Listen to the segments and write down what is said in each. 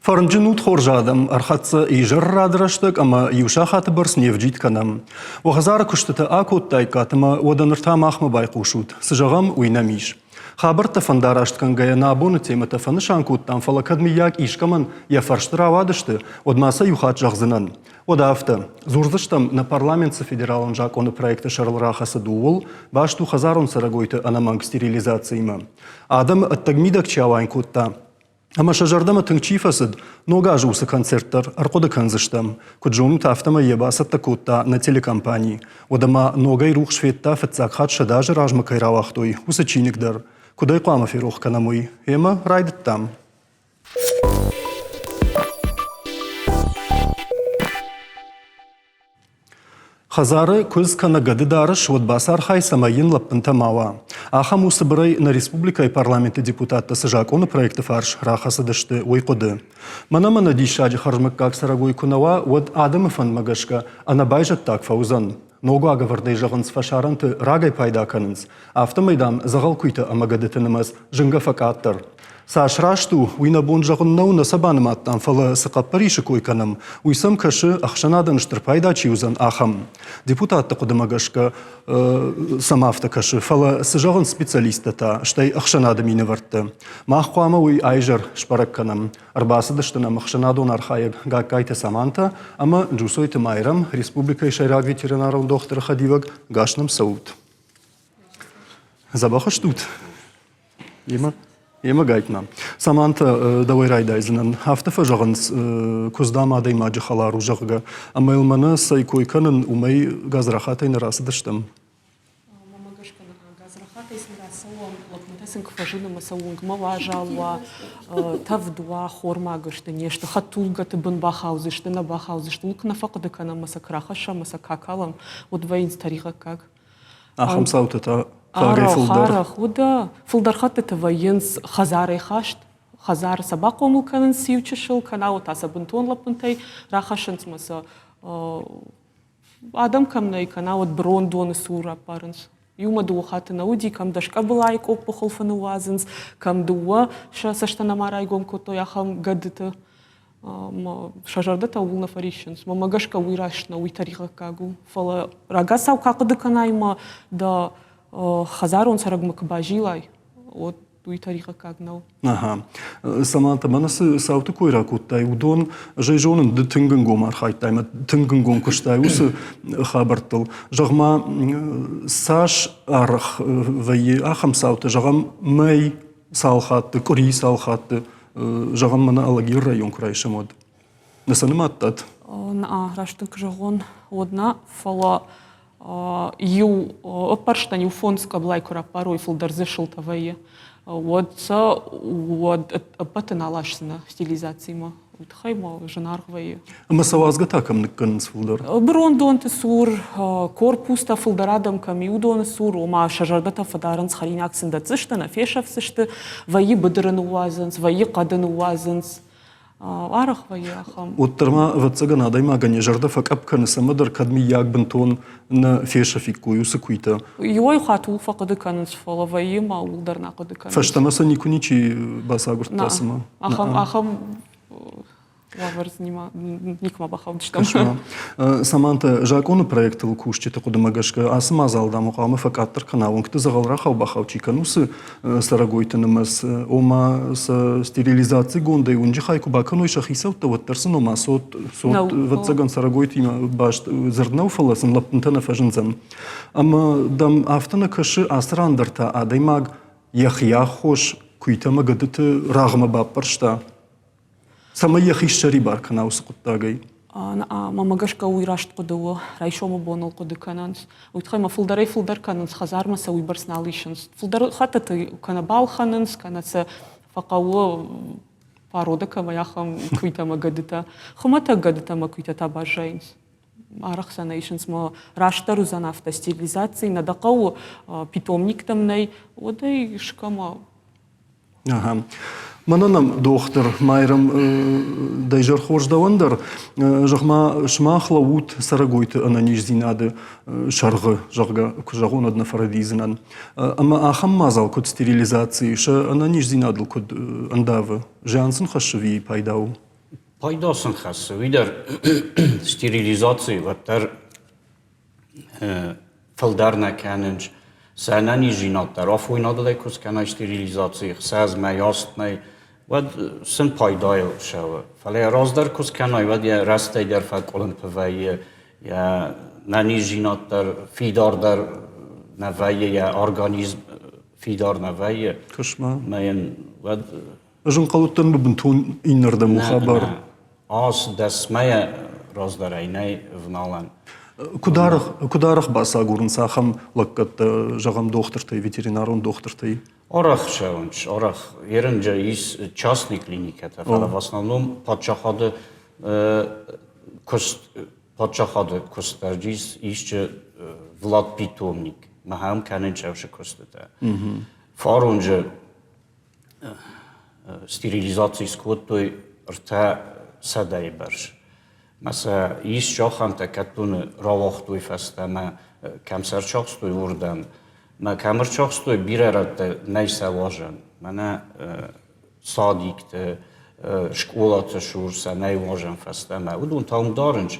Фӕрнджын ут, хорз адӕм, ӕрхӕццӕ изӕры рады рӕстӕг ӕмӕ иу сахаты бӕрц не вджид кӕнӕм. Уӕ хӕдзары куыстытӕ акодтаиккат ӕмӕ уӕдӕ ныр та махмӕ байхъусут, цы зӕгъӕм, уый нӕм ис. Хабӕрттӕ фӕндараст кӕнгӕйӕ нӕ абоны темӕтӕ фӕнысан кодтам, фӕлӕ кӕд мыййаг искӕмӕн йӕ фӕрсты рауадысты, уӕд ма сӕ иу хатт зӕгъдзынӕн. Уӕдӕ афтӕ, дзурдзыстӕм, нӕ парламент цы федералон закъоны проекты сӕрыл рахӕцыд, ууыл, баст у хӕдзарон цӕрӕгойты ӕнӕмӕнг стерилизациимӕ. Адӕмы ӕддӕг-мидӕг чи ауайын кодта, Ӕмӕ сӕ зӕрдӕмӕ тынг чи фӕцыд, ног азы уыцы концерт дӕр ӕрхъуыды кӕндзыстӕм. Куыд зонут, афтӕмӕй йӕ бацӕттӕ кодта нӕ телекомпани. Уӕдӕ ма ногӕй рухс федта, фыццаг хатт 100 азы размӕ кӕй рауагътой, уыцы чиныг дӕр. Куыд ӕй хъуамӕ ферох кӕнӕм уый? Ӕмӕ райдыдтам. Хӕдзары куыдз кӕнӕ гӕды дарыс, уӕд бацархай, цӕмӕй йын лӕппынтӕ ма уа. Ахӕм у цыбырӕй нӕ республикӕйы парламенты депутаттӕ цы закъоны проекты фарс рахӕцыдысты, уый хъуыды. Мӕнӕ мӕнӕ диссаджы хӕрзмыггаг цӕрӕгой куы нӕ уа, уӕд адӕмы фӕндмӕ гӕсгӕ ӕнӕбайзӕддаг фӕуыдзӕн. Ног уагӕвӕрдӕй зӕгъынц, фӕсарӕнты рагӕй пайда кӕнынц. Афтӕмӕй, дам, дзӕгъӕл куыйтӕ ӕмӕ гӕдыты нымӕц зынгӕ фӕкъаддӕр. Цас раст у, уый нӕ бон зӕгъын нӕу, нӕ сӕ банымадтам, фӕлӕ цы хъӕппӕрисы кой кӕнӕм, уый сӕм кӕсы, ӕхсӕнадӕн стыр пайда чи уыдзӕн, ахӕм. Депутатты хъуыдымӕ гӕсгӕ сӕм афтӕ кӕсы, фӕлӕ цы зӕгъынц специалисттӕ та, стӕй ӕхсӕнады минӕвӕрттӕ? Мах хъуамӕ уый айзӕр сбӕрӕг кӕнӕм. Ӕрбацыдысты нӕм ӕхсӕнадон архайӕг Гагкайты Саманта ӕмӕ Джусойты Майрӕм, республикӕйы сӕйраг ветеринарон дохтыры хӕдивӕг, гас нӕм цӕут. Дзӕбӕх стут? Емӕ, емӕ гайтма. Саманта, дӕуӕй райдайдзынӕн. Афтӕ фӕзӕгъынц, куыдз, дам, адӕймаджы хӕлар у, зӕгъгӕ. Ӕмӕ йыл мӕнӕ цӕй кой кӕнын, уымӕй гадзрахатӕй нӕ рацыдыстӕм. Мӕнмӕ гӕсгӕ гадзрахатӕй сын рацӕуӕм, лӕппутӕ сын куы фӕзыны ӕмӕ сӕ уынгмӕ уазал уа, тӕвд уа, хормаг сты, не сты, хӕдтулгӕты бын бахаудзысты, нӕ бахаудзысты, уый куы нӕ фӕхъуыды кӕнӕм ӕмӕ сӕ куы рахӕссӕм ӕмӕ сӕ куы акалӕм, уӕд вӕййынц тӕригъӕдгаг. Ахӕм цаутӕ та фагӕй фылдӕр. Арӕх, уыдӕ. Фылдӕр хӕттыты вӕййынц хӕдзарӕй хаст. Хӕдзары сӕ бахъомыл кӕнынц иу чысыл, кӕнӕ та сӕ бынтон лӕппынтӕй рахӕссынц ӕмӕ сӕ адӕм кӕм нӕй, кӕнӕ уӕд брондоны цур ӕппарынц. Иумӕ дыууӕ хатты нӕ уыди, кӕм дӕскъӕбылайы къоппы хуылфы ныууадзынц, кӕм дыууӕ сӕ цӕстӕн нӕма райгом кодтой ахӕм гӕдыты. Сӕ зӕрдӕтӕ ууыл нӕ фӕриссынц. Мӕнмӕ гӕсгӕ уый раст нӕу, уый тӕригъӕдгаг у. Фӕлӕ рагацау куы ахъуыды кӕнай ӕмӕ дӕ хӕдзарон цӕрӕгмӕ куы базилай, уӕд уый тӕригъӕдгаг нӕу. Ага. Саманта, мӕнӕ цы цауты кой ракодтай, уыдон, ӕз ӕй зонын, ды тынг ӕнгом архайдтай ӕмӕ тынг ӕнгом куыстай уыцы хабӕрттыл. Зӕгъ-ма, цас арӕх вӕййы ахӕм цаутӕ, зӕгъӕм, мӕй цал хатты, къуыри цал хатты, зӕгъӕм, мӕнӕ Алагиры район куы райсӕм, уӕд? Нӕ сӕ нымадтат? Нӕ, раст дын куы зӕгъон, уӕд нӕ, фӕлӕ иу ӕппӕрстӕн иу фондз къӕблайы куы раппарой, фылдӕр дзы сылтӕ вӕййы, уӕд сӕ уӕд ӕппӕты нал асдзынӕ стилизацимӕ. Уый тыххӕй ма зынаргъ вӕййы. Ӕмӕ сӕ уадзгӕ та кӕм ныккӕнынц фылдӕр? Бырондонты цур, корпустӕ фылдӕр адӕм кӕм и, уыдоны цур, ома сӕ зӕрдӕтӕ фӕдарынц, хӕринаг сын дӕтдзысты, нӕ фесӕфдзысты, вӕййы быдыры ныууадзынц, вӕййы хъӕды ныууадзынц. Арӕх вӕййы ахӕм. Уӕддӕр ма, ӕвӕццӕгӕн, адӕймагӕн йӕ зӕрдӕ фӕкъӕпп кӕны, цӕмӕдӕр кӕд мыййаг бынтон нӕ фесӕфиккой уыцы куыйтӕ. Иуӕй хатт ууыл фӕхъуыды кӕнынц, фӕлӕ вӕййы ма ууыл дӕр нӕ хъуыды кӕнынц. Фӕстӕмӕ сӕ никуы ничи бацагуырдта, цыма? Ахӕм, ахӕм уавӕр никуыма бахаудыстӕм. Саманта, закъоны проектыл кусджыты хъуыдымӕ гӕсгӕ, ацы мадзал дам хъуамӕ фӕкъаддӕр кӕна, уынгты дзӕгъӕл рахау-бахау чи кӕны, уыцы цӕрӕгойты нымӕц, ома сӕ стерилизацигондӕй уынджы хай куы бакӕной сӕ хицӕуттӕ, уӕддӕр сын ома цот, цот ӕвӕццӕгӕн, цӕрӕгойтимӕ баст дзырд нӕу, фӕлӕ сын лӕппынтӕ нӕ фӕзындзӕн. Ӕмӕ дӕм афтӕ нӕ кӕсы, ацы ран дӕр та адӕймаг йӕхи аххос куыйтӕ ӕмӕ гӕдыты рагъмӕ баппӕрста, цӕмӕй йӕхи ссӕрибар кӕна уыцы хъуыддагӕй? Мӕнмӕ гӕсгӕ уый раст хъуыды у. Райсомы боныл хъуыды кӕнынц. Уый тыххӕй ма фылдӕрӕй-фылдӕр кӕнынц, хӕдзармӕ сӕ уыйбӕрц нал исынц. Фылдӕр хӕттыты кӕнӕ балхӕнынц, кӕнӕ сӕ фӕхъӕуы парода кӕмӕй ахӕм куыйтӕ ӕмӕ гӕдытӕ. Хуымӕтӕг гӕдытӕ ӕмӕ куыйтӕ та баззайынц. Арӕх сӕ нӕ исынц ма растдӕр уыдзӕн афтӕ стерилизаци, нӕ дӕ хъӕуы, питомниктӕм нӕй, уӕд ӕй скӕ Ага. Мӕнӕ нӕм дохтыр Майрӕм дӕ изӕр хорз дӕуӕн дӕр. Зӕгъ-ма, сымах лӕуут цӕрӕгойты ӕнӕниздзинады сӕргъы, зӕгъгӕ, куы зӕгъон, уӕд нӕ фӕрӕдидзынӕн. Ӕмӕ ахӕм мадзал куыд стерилизаци, сӕ ӕнӕниздзинадыл куыд ӕндавы? Зиан сын хӕссы ӕви пайда у? Пайда сын хӕссы, уый дӕр стерилизаци уӕддӕр фылдӕр нӕ кӕнынц. Сӕ ӕнӕниздзинад дӕр афойнадыл куы скӕнай стерилизаци, 6 мӕй, 8 мӕй, уӕд сын пайдайыл цӕуы. Фӕлӕ йӕ раздӕр куы скӕнай, уӕд йӕ рӕстӕй дӕр фӕкъуылымпы вӕййы, йӕ нӕниздзинад дӕр фидардӕр нӕ вӕййы, йӕ организм фидар нӕ вӕййы. Кӕс-ма. Мӕ йын уӕд Ӕз ӕнхъӕлдтӕн бынтон иннӕрдӕм у хабар. Аз дӕсмӕйӕ раздӕрӕй нӕй вналӕн. Куыд арӕх, куыд арӕх бацагурынц ахӕм лӕггӕдтӕ, зӕгъӕм, дохтыртӕй, ветеринарон дохтыртӕй? Арӕх цӕуынц, арӕх. Ерынджы ис частный клиникӕтӕ, фӕлӕ в основном паддзахады куыст паддзахады куыст дӕр ис исчи Влад Питомник, махӕм кӕнынц ӕвсы куыстытӕ. Фаронджы стерилизаци скодтой 300-йы бӕрц. Мӕ сӕ ис ахӕмтӕ, кӕддоны рауагътой фӕстӕмӕ, кӕм сӕ ӕрцахстой, уырдӕм. Мӕ кӕм ӕрцахстой, бирӕ рӕтты нӕй сӕ уазӕн. Мӕнӕ садикты, скъолаты цур сӕ нӕй уазӕн фӕстӕмӕ. Уыдон та уым дарынц.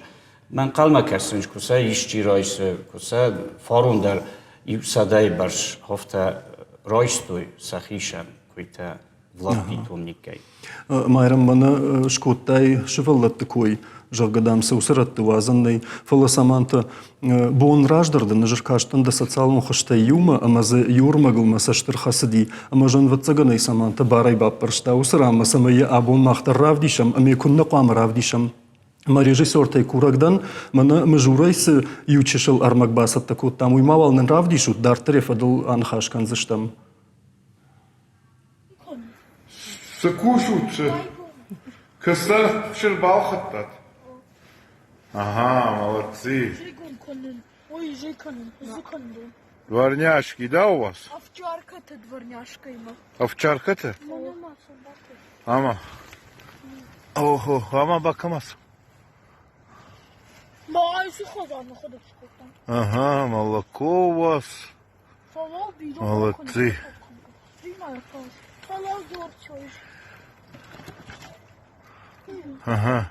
Мӕ ӕнхъӕлмӕ кӕсынц, куы сӕ исчи райсы, куы сӕ фарон дӕр иу сӕдӕйы бӕрц афтӕ райстой сӕхицӕн куыйтӕ Влад-питомниккӕй. Майрӕм, мӕнӕ скодтай сывӕллӕтты кой, зӕгъгӕ, дам, цы уыцы рӕтты уадзӕн нӕй, фӕлӕ Саманта, бон раздӕр дын ӕз ӕркастӕн дӕ социалон хызтӕй иумӕ ӕмӕ дзы иу ӕрмӕгыл мӕ цӕст ӕрхӕцыди, ӕмӕ зӕнвӕццӕгӕнӕй Саманта барӕй баппӕрста уыцы ранмӕ, цӕмӕй йӕ абон мах дӕр равдисӕм ӕмӕ йӕ куыннӕ хъуамӕ равдисӕм. Мӕ режиссертӕй курӕг дӕн, мӕнӕ Мызурӕй цы иу чысыл ӕрмӕг бацӕттӕ кодтам, уый мауал нын равдисут, дарддӕр йӕ фӕдыл аныхас кӕндзыстӕм. Цы кусут, цы? Кӕцӕ цы рбалхӕдтат? Ага, молодцы. Дворняжки, да, у вас? Овчарката дворняжкаимӕ. Овчарката? Ама. Охо, ама бакамас. Ага, молоко у вас. Молодцы. Ага.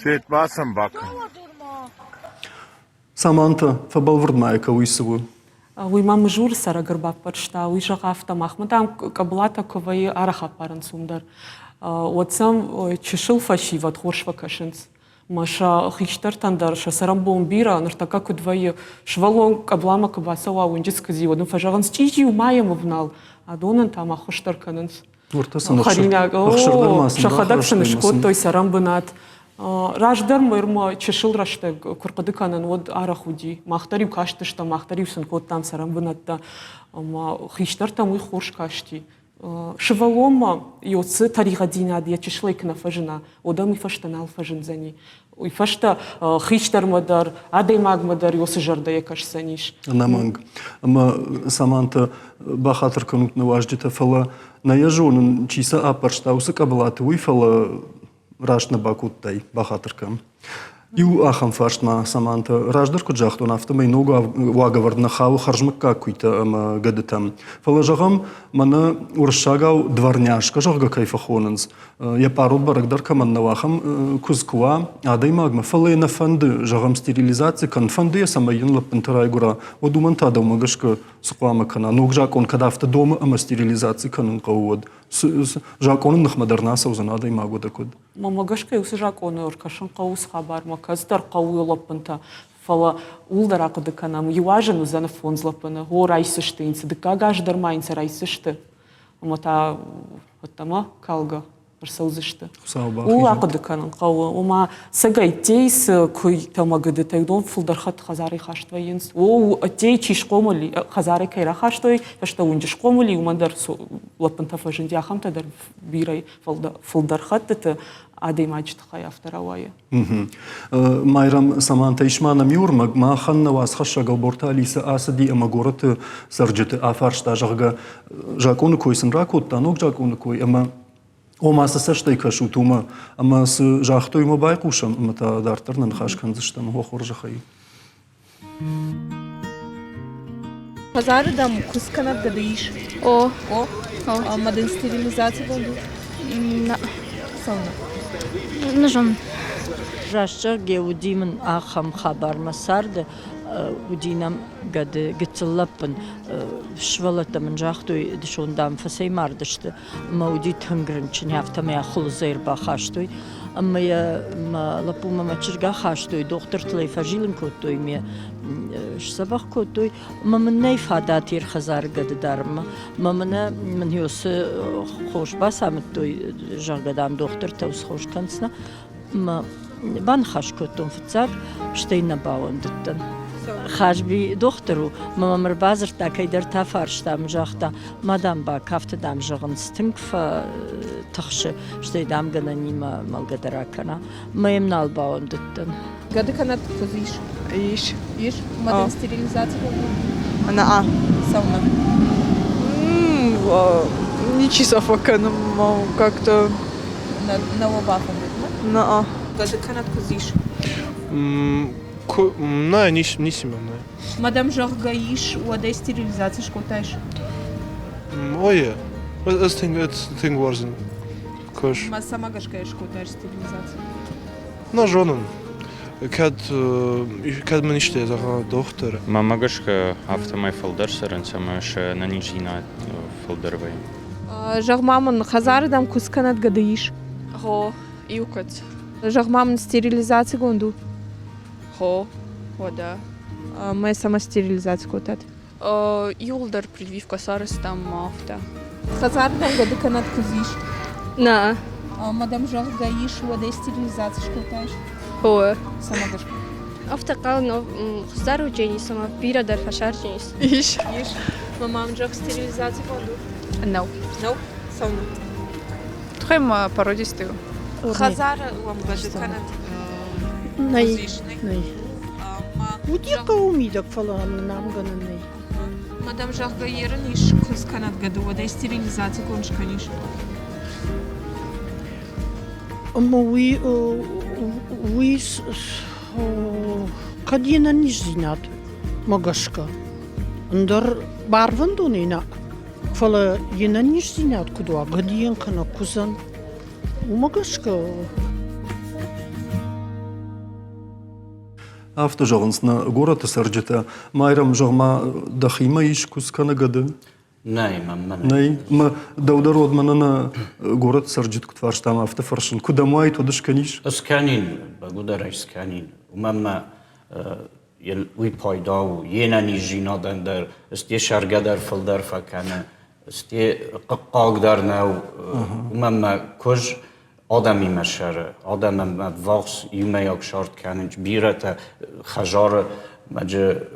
Свет басам бакӕн. Саманта, фӕбӕлвырд ма йӕ кӕуый цы у? Уый ма Мызуры цӕрӕг ӕрбаппӕрста, уый зӕгъы афтӕ, махмӕ, дам, къӕбылатӕ куы вӕййы, арӕх аппарынц уым дӕр. Уӕд сӕм чысыл фӕсивӕд хорз фӕкӕсынц. Мӕ сӕ хистӕртӕн дӕр сӕ цӕрӕнбон бирӕ, ныртӕккӕ куыд вӕййы, сывӕллон къӕбыламӕ куы бацӕуа уынджы скуыдзи, уӕд ын фӕзӕгъынц, чъизи у, ма йӕм ӕвнал. Адонӕн та ма ӕххуыс дӕр кӕнынц. Хӕринаг, сӕхӕдӕг сын скодтой цӕрӕн бынат. Раздӕр мӕ чысыл рӕстӕг куы рхъуыды кӕнын, уӕд арӕх уыди. Мах дӕр-иу кастыстӕм, мах дӕр-иу сын кодтам цӕрӕн бынӕттӕ. Ӕмӕ хистӕртӕм уый хорз касти. Сывӕллонмӕ цы тӕригъӕддзинад йӕ чысылӕй куы нӕ фӕзына, уӕд ӕм уый фӕстӕ нал фӕзындзӕни. Уый фӕстӕ хистӕрмӕ дӕр, адӕймагмӕ дӕр уыцы зӕрдӕйӕ кӕсдзӕнис. Ӕнӕмӕнг. Ӕмӕ Саманта, бахатыр кӕнут нӕ уазджытӕ, фӕлӕ нӕ йӕ зонын, чи сӕ аппӕрста уыцы къӕбылаты, уый, фӕлӕ раст нӕ бакодтай, бахатыр кӕн. Иу ахӕм фарст ма, Саманта, раздӕр куыд загътон, афтӕмӕй ног уагӕвӕрд нӕ хауы хӕрзмыггаг куыйтӕ ӕмӕ гӕдытӕм. Фӕлӕ, зӕгъӕм, мӕнӕ уырыссагау дворняжка, зӕгъгӕ, кӕй фӕхонынц, йӕ пъарод бӕрӕг дӕр кӕмӕн нӕу, ахӕм куыдз куы уа адӕймагмӕ, фӕлӕ йӕ нӕ фӕнды, зӕгъӕм, стерилизаци кӕнын, фӕнды йӕ, цӕмӕй йын лӕппынтӕ райгуыра, уӕд уымӕн та дӕумӕ гӕсгӕ цы хъуамӕ кӕна? Ног закъон кӕд афтӕ домы ӕмӕ стерилизаци кӕнын хъӕуы, уӕд закъоны ныхмӕ дӕр нӕ ацӕудзӕн адӕймаг, уӕдӕ куыд? Мӕнмӕ гӕсгӕ уыцы закъоны ӕркӕсын хъӕуы уыцы хабармӕ, кӕцыдӕр хъӕуы лӕппынтӕ, фӕлӕ ууыл дӕр ахъуыды кӕнӕм, иу аз ын уыдзӕн фондз лӕппыны, о, райсдзысты йын цы, дыккаг аз дӕр ма йын сӕ райсдзысты, ӕмӕ та ӕддӕмӕ калгӕ ӕрцӕудзысты. Ууыл ахъуыды кӕнын хъӕуы, ома цӕгӕйттӕй цы куыйтӕ ӕмӕ гӕдытӕ, уыдон фылдӕр хатт хӕдзарӕй хаст вӕййынц. О, ӕддейы чи схъомыл и, хӕдзарӕй кӕй рахастой, фӕстӕ уынджы схъомыл и, уымӕн дӕр лӕппынтӕ фӕзынди, ахӕмтӕ дӕр бирӕ фылдӕр хӕттыты адӕймаджы тыххӕй афтӕ рауайы. Майрӕм, Саманта, ис ма нӕм иу ӕрмӕг. Махӕн нӕ уацхӕссӕг Ӕлборты Алисӕ ацыди ӕмӕ горӕты цӕрджыты афарста, зӕгъгӕ, закъоны кой сын ракодта, ног закъоны кой, ӕмӕ ома цы цӕстӕй кӕсут, уымӕ, ӕмӕ цы загътой, уымӕ байхъусӕм, ӕмӕ та дарддӕр нӕ ныхас кӕндзыстӕм, уӕ хорзӕхӕй. Хӕдзары дӕм куыдз кӕнӕ гӕды ис? О. О? Ӕмӕ дын стерилизацигонд у? Нӕ. Цӕуылнӕ? Не зонын. Раст зӕгъгӕ, уыди мын ахӕм хабар мӕ царды. Уыди нӕм гӕды гыццыл лӕппын. Сывӕллӕттӕ мын загътой, дысон, дам, фӕцӕймардысты. Ӕмӕ уыди тынг рынчын, афтӕмӕй хуылыдзӕй ӕрбахастой. Ӕмӕ йӕ мӕ лӕппумӕ мӕ чызг ахастой, дохтыртыл ӕй фӕзилын кодтой, ме сдзӕбӕх кодтой. Ӕмӕ мын нӕй фадат йе рхӕдзары гӕды дарынмӕ. Мӕ мӕнӕ мын уыцы хос бацамыдтой, зӕгъгӕ, дам, дохтыртӕ уыцы хос кӕнынц. Ӕмӕ баныхас кодтон фыццаг, стӕй нӕ бауӕндыдтӕн. Хазби дохтыр у, мӕ мӕм ӕрбадзырдта, кӕйдӕр та фарста ӕмӕ загъта, ма дам бакафты, дам, зӕгъынц, тынг фӕтыхсы, стӕй, дам, гӕнӕнимӕ мӕлгӕ дӕр акӕна. Мӕ йӕм нал бауӕндыдтӕн. Гӕды кӕнӕ куыдз ис? Ис. Ис? Ӕмӕ дын стерилизаци кодтой? Наа. Цӕуылнӕ? Ничи сӕ фӕкӕны, как-то... Нӕ уӕ бафӕндыд, нӕ? Наа. Гӕды кӕнӕ куыдз ис? Нӕ, ницы мӕм нӕй. Мӕ дӕм, зӕгъгӕ, ис, уӕд ӕй стерилизаци скодтаис? Ой, ӕз тынг уарзын куыс. Мӕ цӕмӕ гӕсгӕ скодтай стерилизаци? Нӕ зонын. Кӕд, кӕд мын исты зӕгъа дохтыр. Мӕнмӕ гӕсгӕ, афтӕмӕй фылдӕр цӕрынц ӕмӕ сӕ ӕнӕниздзинад фылдӕр вӕййы. Зӕгъ-ма мын, хӕдзары дӕм куыдз кӕнӕд гӕды ис? Гъо, иу куыдз. Зӕгъ-ма мын, стерилизацигонд у? Гъо, уӕдӕ. Мӕ цӕмӕ стерилизаци кодтат? Иууылдӕр прививкӕ сарӕзтам ма афтӕ. Хӕдзары дӕм гӕды кӕнӕд куыдз ис? Нӕ. Ӕмӕ дӕм, зӕгъгӕ, ис, уӕд ӕй стерилизаци скодтаис? О. Цӕмӕ гӕсгӕ? Афтӕ хъал хуыздӕр уыдженис ӕмӕ бирӕ дӕр фӕсарджынис. Ис. Ис. Мӕ мам зӕгъ, стерилизацигонд у? Нӕу. Нӕу? Цӕуылнӕ? Тыххӕй ма породистый у. Хӕдзары уӕм гӕды кӕнӕд Нӕй, нӕй. Уыди хъӕуы мидӕг, фӕлӕ нын ам гӕнӕн нӕй. Мадам, зӕгъгӕ, ерын ис куыдз кӕнӕд гӕды, уӕд ӕй стерилизацигонд скӕнис? Ӕмӕ уый, уый кӕд йе нӕниздзинадмӕ гӕсгӕ, ӕндӕр барвӕндонӕй нӕ, фӕлӕ йе нӕниздзинад куыд уа, гӕдыйӕн кӕнӕ куыдзӕн, уымӕ гӕсгӕ Афтӕ зӕгъынц нӕ горӕты цӕрджытӕ. Майрӕм, зӕгъ-ма, дӕхимӕ ис куыдз кӕнӕ гӕды? Нӕй, мӕнмӕ нӕй. Нӕй? Дӕу дӕр уӕд мӕнӕ нӕ горӕты цӕрджыты куыд фарстам, афтӕ фӕрсын. Куы дӕм уаид, уӕд скӕнис? Скӕнин, бӕгуыдӕр ӕй скӕнин. Уымӕн мӕ уый пайда у йе нӕниздзинадӕн дӕр, сте сӕргӕ дӕр фылдӕр фӕкӕны, сте хъыхъхъаг дӕр нӕу. Уымӕн мӕ куыз адӕмимӕ сӕры, адӕмӕн ӕввахс иумӕйаг сард кӕнынц бирӕтӕ хӕдзары маджы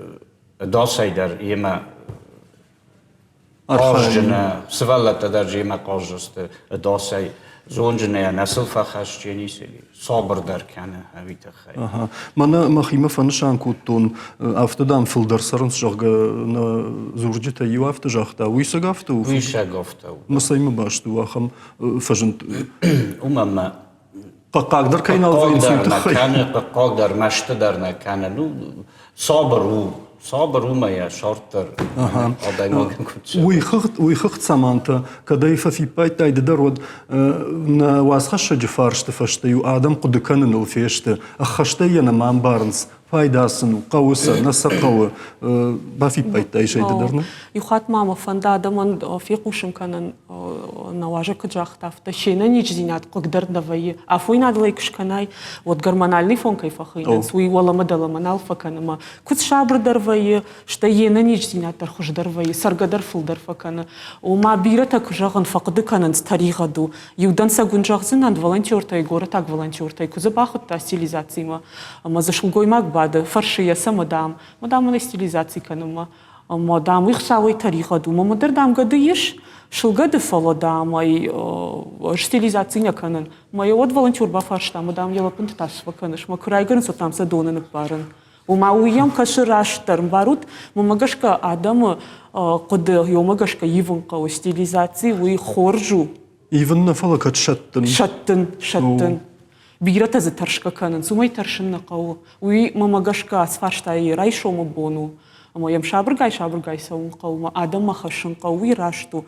ӕдасӕй дӕр йемӕ хъазджынӕ, сывӕллӕттӕ дӕр йемӕ хъаздзысты ӕдасӕй, зонджынӕй нӕ сыл фӕхӕсджын ис, сабырдӕр кӕны ӕви тыххӕй. Мӕнӕ мӕхимӕ фӕнысан кодтон, афтӕ дам фылдӕр цӕрынц, зӕгъгӕ, нӕ дзурджытӕ иу афтӕ загъта. Уый сӕг афтӕ у? Уый сӕг афтӕ у. Мӕ баст у ахӕм фӕзынд. Уымӕн мӕ хъӕхъхъаг дӕр кӕй нал вӕййынц, уый тыххӕй. Кӕны, хъӕхъхъаг дӕр, мӕсты дӕр нӕ кӕны. Ну, сабыр у, сабыр у мӕ йӕ сард дӕр адӕймагӕн куыд цӕуы. Уый хыгъд, уый хыгъд Саманта, кӕд ӕй фӕфиппайдтай ды дӕр, уӕд нӕ уацхӕссӕджы фарсты фӕстӕ-иу адӕм хъуыды кӕныныл фесты, ӕххӕстӕй йӕ нӕма ӕмбарынц, пайда сын у, хъӕуы сӕ, нӕ сӕ хъӕуы. Бафиппайдтай исӕй ды дӕр, нӕ? Иу хатт ма мӕ фӕнды адӕмӕн фехъусын кӕнын, нӕ уазӕг куыд загъта, афтӕ се нӕниздзинад хъыгдӕр нӕ вӕййы. Афойнадыл ӕй куы скӕнай, уӕд гормональный фон кӕй фӕхуыйнынц, уый уӕлӕмӕ-дӕлӕмӕ нал фӕкӕны ӕмӕ куыд сабырдӕр вӕййы, стӕй йе нӕниздзинад дӕр хуыздӕр вӕййы, цӕргӕ дӕр фылдӕр фӕкӕны. Ома бирӕтӕ куы зӕгъын, фӕхъуыды кӕнынц, тӕригъӕд у. Иу дӕнцӕг уын зӕгъдзынӕн, волонтертӕй, горӕтаг волонтертӕй куы дзы бахуыдта стилизацимӕ, ӕмӕ дзы сылгоймаг бады, фӕрсы йӕ, цӕмӕ, дам, мӕ, дам, мын стилизаци кӕнынмӕ. Ӕмӕ, дам, уый Хуыцауӕй тӕригъӕд у. Мӕ дӕр, дам, гӕды ис, сылгӕды, фӕлӕ, дам, ӕй стилизаци нӕ кӕнын. Мӕ йӕ уӕд волонтер бафарста, ӕмӕ, дам, йӕ лӕппынты та цы фӕкӕныс? Мӕ куы райгуырынц, уӕд, дам, сӕ доны ныппарын. Ома уый йӕм кӕсы растдӕр, ӕмбарут? Мӕнмӕ гӕсгӕ адӕмы хъуыды, йомӕ гӕсгӕ ивын хъӕуы. Стилизаци уый хорз у. Ивын нӕ, фӕлӕ кӕд сӕттын? Сӕттын, сӕттын. Бирӕтӕ дзы тӕрсгӕ кӕнынц, уымӕй тӕрсын нӕ хъӕуы. Уый, мӕнмӕ гӕсгӕ, ацы фарстайы райсомы бон у. Ӕмӕ йӕм сабыргай-сабыргай цӕуын хъӕуы, ӕмӕ адӕммӕ хӕссын хъӕуы, уый раст у.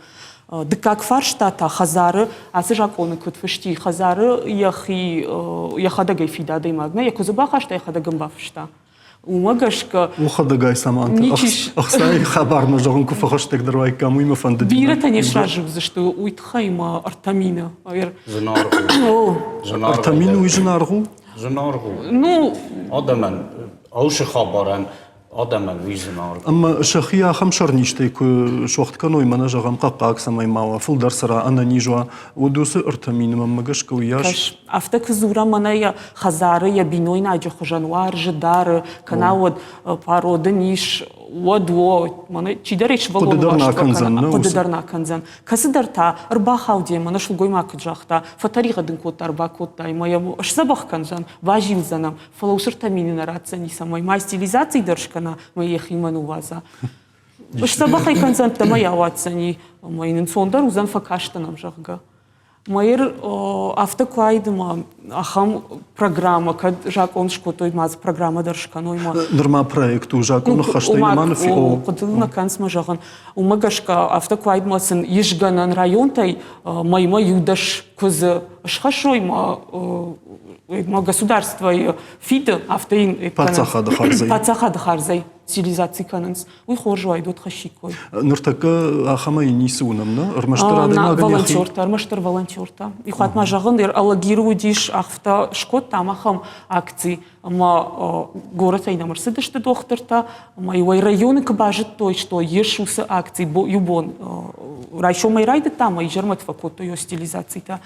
Дыккаг фарста та хӕдзары, ацы закъоны куыд фыст и, хӕдзары йӕхи йӕхӕдӕг ӕй фиды адӕймаг, нӕ йӕ куыдзы бахаста, йӕхӕдӕг ын бафыста. Уымӕ гӕсгӕ Уӕхӕдӕгӕй саманты ӕхцайы хабармӕ зӕгъын куы фӕхӕстӕгдӕр уаиккам, уый мӕ фӕндыди. Бирӕтӕ не сразы уыдзысты уый тыххӕй ма 3 000. Зынаргъ у. 3 000 уый зынаргъ у? Зынаргъ у. Ну, адӕмӕн ӕусы хабарӕн адӕмӕн уый зынаргъ. Ӕмӕ сӕхи ахӕм сӕрнизтӕй куы сохт кӕной, мӕнӕ зӕгъӕм, хъӕхъхъаг цӕмӕй ма уа, фылдӕр цӕра, ӕнӕниз уа, уӕд уыцы 3 000 мӕнмӕ гӕсгӕ уыйас. Кӕс, афтӕ куы дзурӕм, мӕнӕ йӕ хӕдзары йӕ бинойнаджы хуызӕн уарзы, дары, кӕнӕ уӕд парод ын ис, уӕд о, мӕнӕ чидӕр ӕй сывӕллоны уарзт фӕкӕны, хъуыды дӕр нӕ кӕндзӕн. Кӕцыдӕр та ӕрбахауди, мӕнӕ сылгоймаг куыд загъта, фӕтӕригъӕд ын кодта, ӕрбакодта, ӕмӕ йӕм сдзӕбӕх кӕндзӕн, базилдзӕн ӕм, фӕлӕ уыцы 3 000 нӕ ратдзӕни, цӕмӕй ма стилизаци дӕр скӕна ӕмӕ йӕхимӕ ныууадза. Сдзӕбӕх ӕй кӕндзӕн, ӕмӕ йӕ ауадздзӕни, ӕмӕ йын ӕнцондӕр уыдзӕн фӕкастӕн ӕм, зӕгъгӕ. Мӕйыр афтӕ куы уаид ӕмӕ ахӕм программӕ, кӕд закъон скодтой, ма дзы программӕ дӕр скӕной. Нырма проект у, закъоны хӕстӕй нырма ныфи. Хъуыды нӕ кӕнынц мӕ зӕгъын. Уымӕ гӕсгӕ афтӕ куы уаид, ӕмӕ сын ис гӕнӕн районтӕй мӕймӕ иу дӕс куыдзы схӕссой ӕмӕ государствойы фиды, афтӕ йын паддзахады хардзӕй. Паддзахады хардзӕй стилизаци кӕнынц. Уый хорз уаид, уӕд хӕссиккой. Ныртӕккӕ ахӕмӕй ницы уынӕм, нӕ? Ӕрмӕстдӕр адӕймагӕн Волонтертӕ, ӕрмӕстдӕр волонтертӕ. Иу хатт ма зӕгъын, Алагиры уыдис, афтӕ скодтам ахӕм акци, ӕмӕ горӕтӕй нӕм ӕрцыдысты дохтыртӕ, ӕмӕ иуӕй районы куы базыдтой, что ис уыцы акци, иу бон райсомӕй райдыдта ӕмӕ изӕрмӕ фӕкодтой йӕ стилизацитӕ.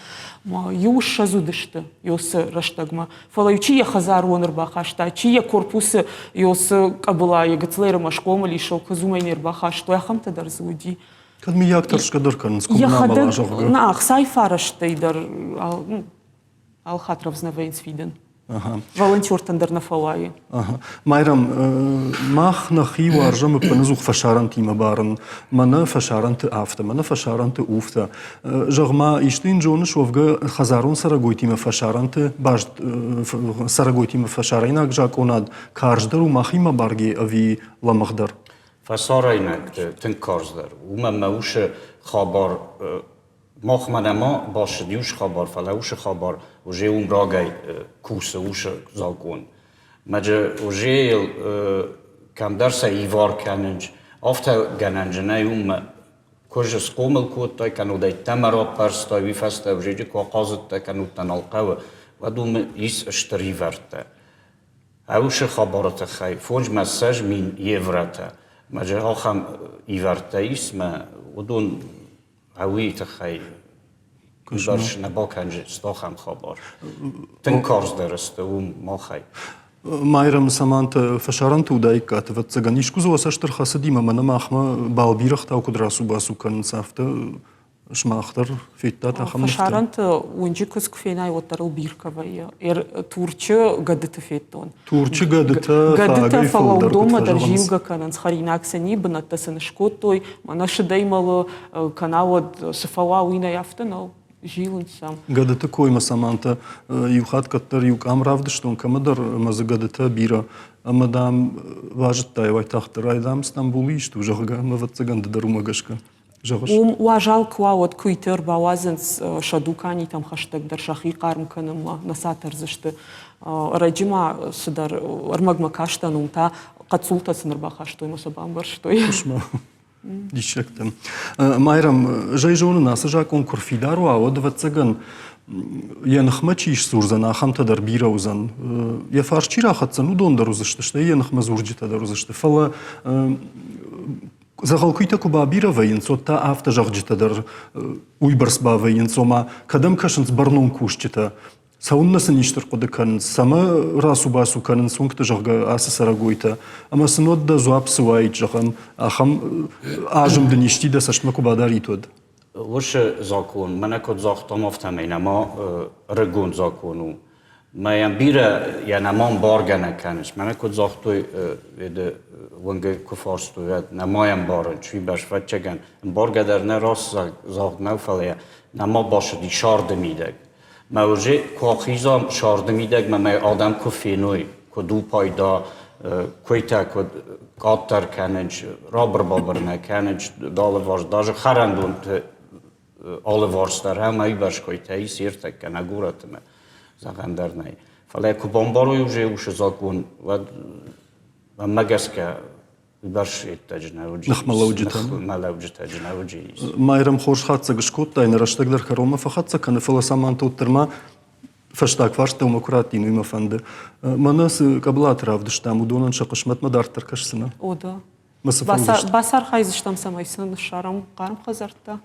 Иу ссӕдз уыдысты уыцы рӕстӕгмӕ. Фӕлӕ чи йӕ хӕдзаруон ӕрбахаста, чи йӕ корпусы йосы къӕбылайы гыццылӕй схъомыл ис, куыдз уымӕй не рбахастой, ахӕмтӕ дӕр дзы уыди. Кӕд мыййаг тӕрсгӕ дӕр кӕнынц, куы Йӕхӕдӕг, нӕ, ӕхцайы фӕрӕзтӕй дӕр алхатт рӕвдз нӕ вӕййынц фидын. Волонтертӕн дӕр нӕ фӕуайы. Майрӕм, мах нӕхи уарзӕм ӕппынӕдзух фӕсарӕнтимӕ барын. Мӕнӕ фӕсарӕнты афтӕ, мӕнӕ фӕсарӕнты уфтӕ. Зӕгъ-ма, исты йын зоныс, уӕвгӕ хӕдзарон цӕрӕгойтимӕ фӕсарӕнты баст цӕрӕгойтимӕ фӕсарӕйнаг закъонад карздӕр у махимӕ баргӕ ӕви лӕмӕгъдӕр? Фӕсарӕйнӕгты тынг карздӕр. Уымӕн мӕ усы хабар махмӕ нӕма басыд усы хабар, фӕлӕ усы хабар уже уым рагӕй кусы усы закъон. Мӕджы уже йыл кӕмдӕр сӕ ивар кӕнынц, афтӕ гӕнӕнджы нӕй уымӕ Куы схъомыл кодтай, кӕннод ӕй тӕмӕ раппӕрстай, уый фӕстӕ ӕвзӕджы куы ахъазыдтӕ, кӕннод дӕ нал хъӕуы, уӕд уым ис стыр ивӕрттӕ. Ӕусы хабары тыххӕй 25 000 евротӕ. Мӕ ахӕм ивӕрттӕ ис, мӕ уыдон ӕуыйы тыххӕй Уыйбӕрц нӕ бакӕндзысты ахӕм хабар. Тынг карздӕр сты уым махӕй. Майрӕм Саманта фӕсарӕнты уыдаиккат, ӕвӕццӕгӕн. Искуы дзы уӕ цӕст ӕрхӕцыди ӕмӕ мӕнӕ махмӕ балбирӕгътау куыд рацу-бацу кӕнынц, афтӕ сымах дӕр федтат ахӕм нывтӕ? Фӕсарӕнты уынджы куыдз куы фенай, уӕддӕр ыл биркӕ вӕййы. Турчы гӕдыты федтон. Турчы гӕдытӕ Гӕдытӕ, фӕлӕ уыдонмӕ дӕр зилгӕ кӕнынц, хӕринаг сын и, бынӕттӕ сын скодтой, мӕнӕ сыдӕй мӕлы, кӕнӕ уӕд цы фӕуа, уый нӕй, афтӕ нӕу. Зилынц сӕм. Гӕдыты коймӕ Саманта иу хатт кӕддӕр иу къам равдыстон кӕмӕдӕр ӕмӕ дзы гӕдытӕ бирӕ. Ӕмӕ, дам, базыдтай уайтагъддӕр, ай, дам, Стамбулы ист у, зӕгъгӕ, ӕмӕ ӕвӕццӕгӕн ды дӕр уымӕ гӕсгӕ зӕгъыс. Уым уазал куы уа, уӕд куыйты ӕрбауадзынц сӕ дуканитӕм хӕстӕгдӕр сӕхи хъарм кӕнынмӕ, нӕ сӕ тӕрдзысты. Ӕрӕджы ма цыдӕр ӕрмӕгмӕ кастӕн, уым та хъӕццултӕ сын ӕрбахастой ӕмӕ сӕ бамбӕрзтой. Диссӕгтӕ. Майрӕм, зӕй зонын, ацы закъон куы рфидар уа, уӕд, ӕвӕццӕгӕн, йӕ ныхмӕ чи сдзурдзӕн, ахӕмтӕ дӕр бирӕ уыдзӕн. Йӕ фарс чи рахӕцдзӕн, уыдон дӕр уыдзысты, стӕй йӕ ныхмӕ дзурджытӕ дӕр уыдзысты. Фӕлӕ дзӕгъӕлкуыйтӕ куы бабирӕ вӕййынц, уӕд та афтӕ зӕгъджытӕ дӕр уыйбӕрц бавӕййынц, ома кӕдӕм кӕсынц бӕрнон кусджытӕ, Цӕуыннӕ сын исты рхъуыды кӕнынц, цӕмӕ рацу-бацу кӕнынц уынгты, зӕгъгӕ, ацы цӕрӕгойтӕ? Ӕмӕ сын уӕд дӕ дзуапп цы уаид, зӕгъӕм, ахӕм азым дын исчи дӕ цӕстмӕ куы бадарид, уӕд? Уыцы закон, мӕнӕ куыд загътам, афтӕмӕй нӕма ӕрыгон закон у. Мӕ йӕм бирӕ йӕ нӕма ӕмбаргӕ нӕ кӕныс. Мӕнӕ куыд загътой, уынгы куы фарстой, уӕд нӕма йӕ ӕмбарын, чи бӕсвӕччӕгӕн. Ӕмбаргӕ дӕр нӕ раст загъд нӕу, фӕлӕ йӕ нӕма басыди сӕрды мидӕг. Мӕ уже куы ахизӕм сӕрды мидӕгмӕ мӕ адӕм куы феной, куыд у пайда. Куыйтӕ куыд къаддӕр кӕнынц, рабыр-бабыр нӕ кӕнынц алыварс, даже хӕрӕндонты алыварс дӕр ӕмӕ уыйбӕрц куыйтӕ ис ӕртӕккӕ нӕ горӕты мӕ зӕгъӕн дӕр нӕй. Фӕлӕ куы бамбарой уже уыцы закъон, уӕд мӕнмӕ гӕсгӕ уыйбӕрц йеддӕджы нӕ уыди. Ныхмӕлӕуджытӕ. Ныхмӕлӕуджытӕ нӕ уыди. Майрӕм хорз хатдзӕг скодтай, нӕ рӕстӕг дӕр кӕронмӕ фӕхӕццӕ кӕны, фӕлӕ Саманты уӕддӕр ма фӕстаг фарст дӕумӕ куы раттин, уый мӕ фӕнды. Мӕнӕ цы къӕбылаты равдыстам, уыдонӕн сӕ хъысмӕтмӕ дарддӕр кӕсдзынӕ? О, да. Бацархайдзыстӕм, цӕмӕй сын ссарӕм хъарм хӕдзӕрттӕ.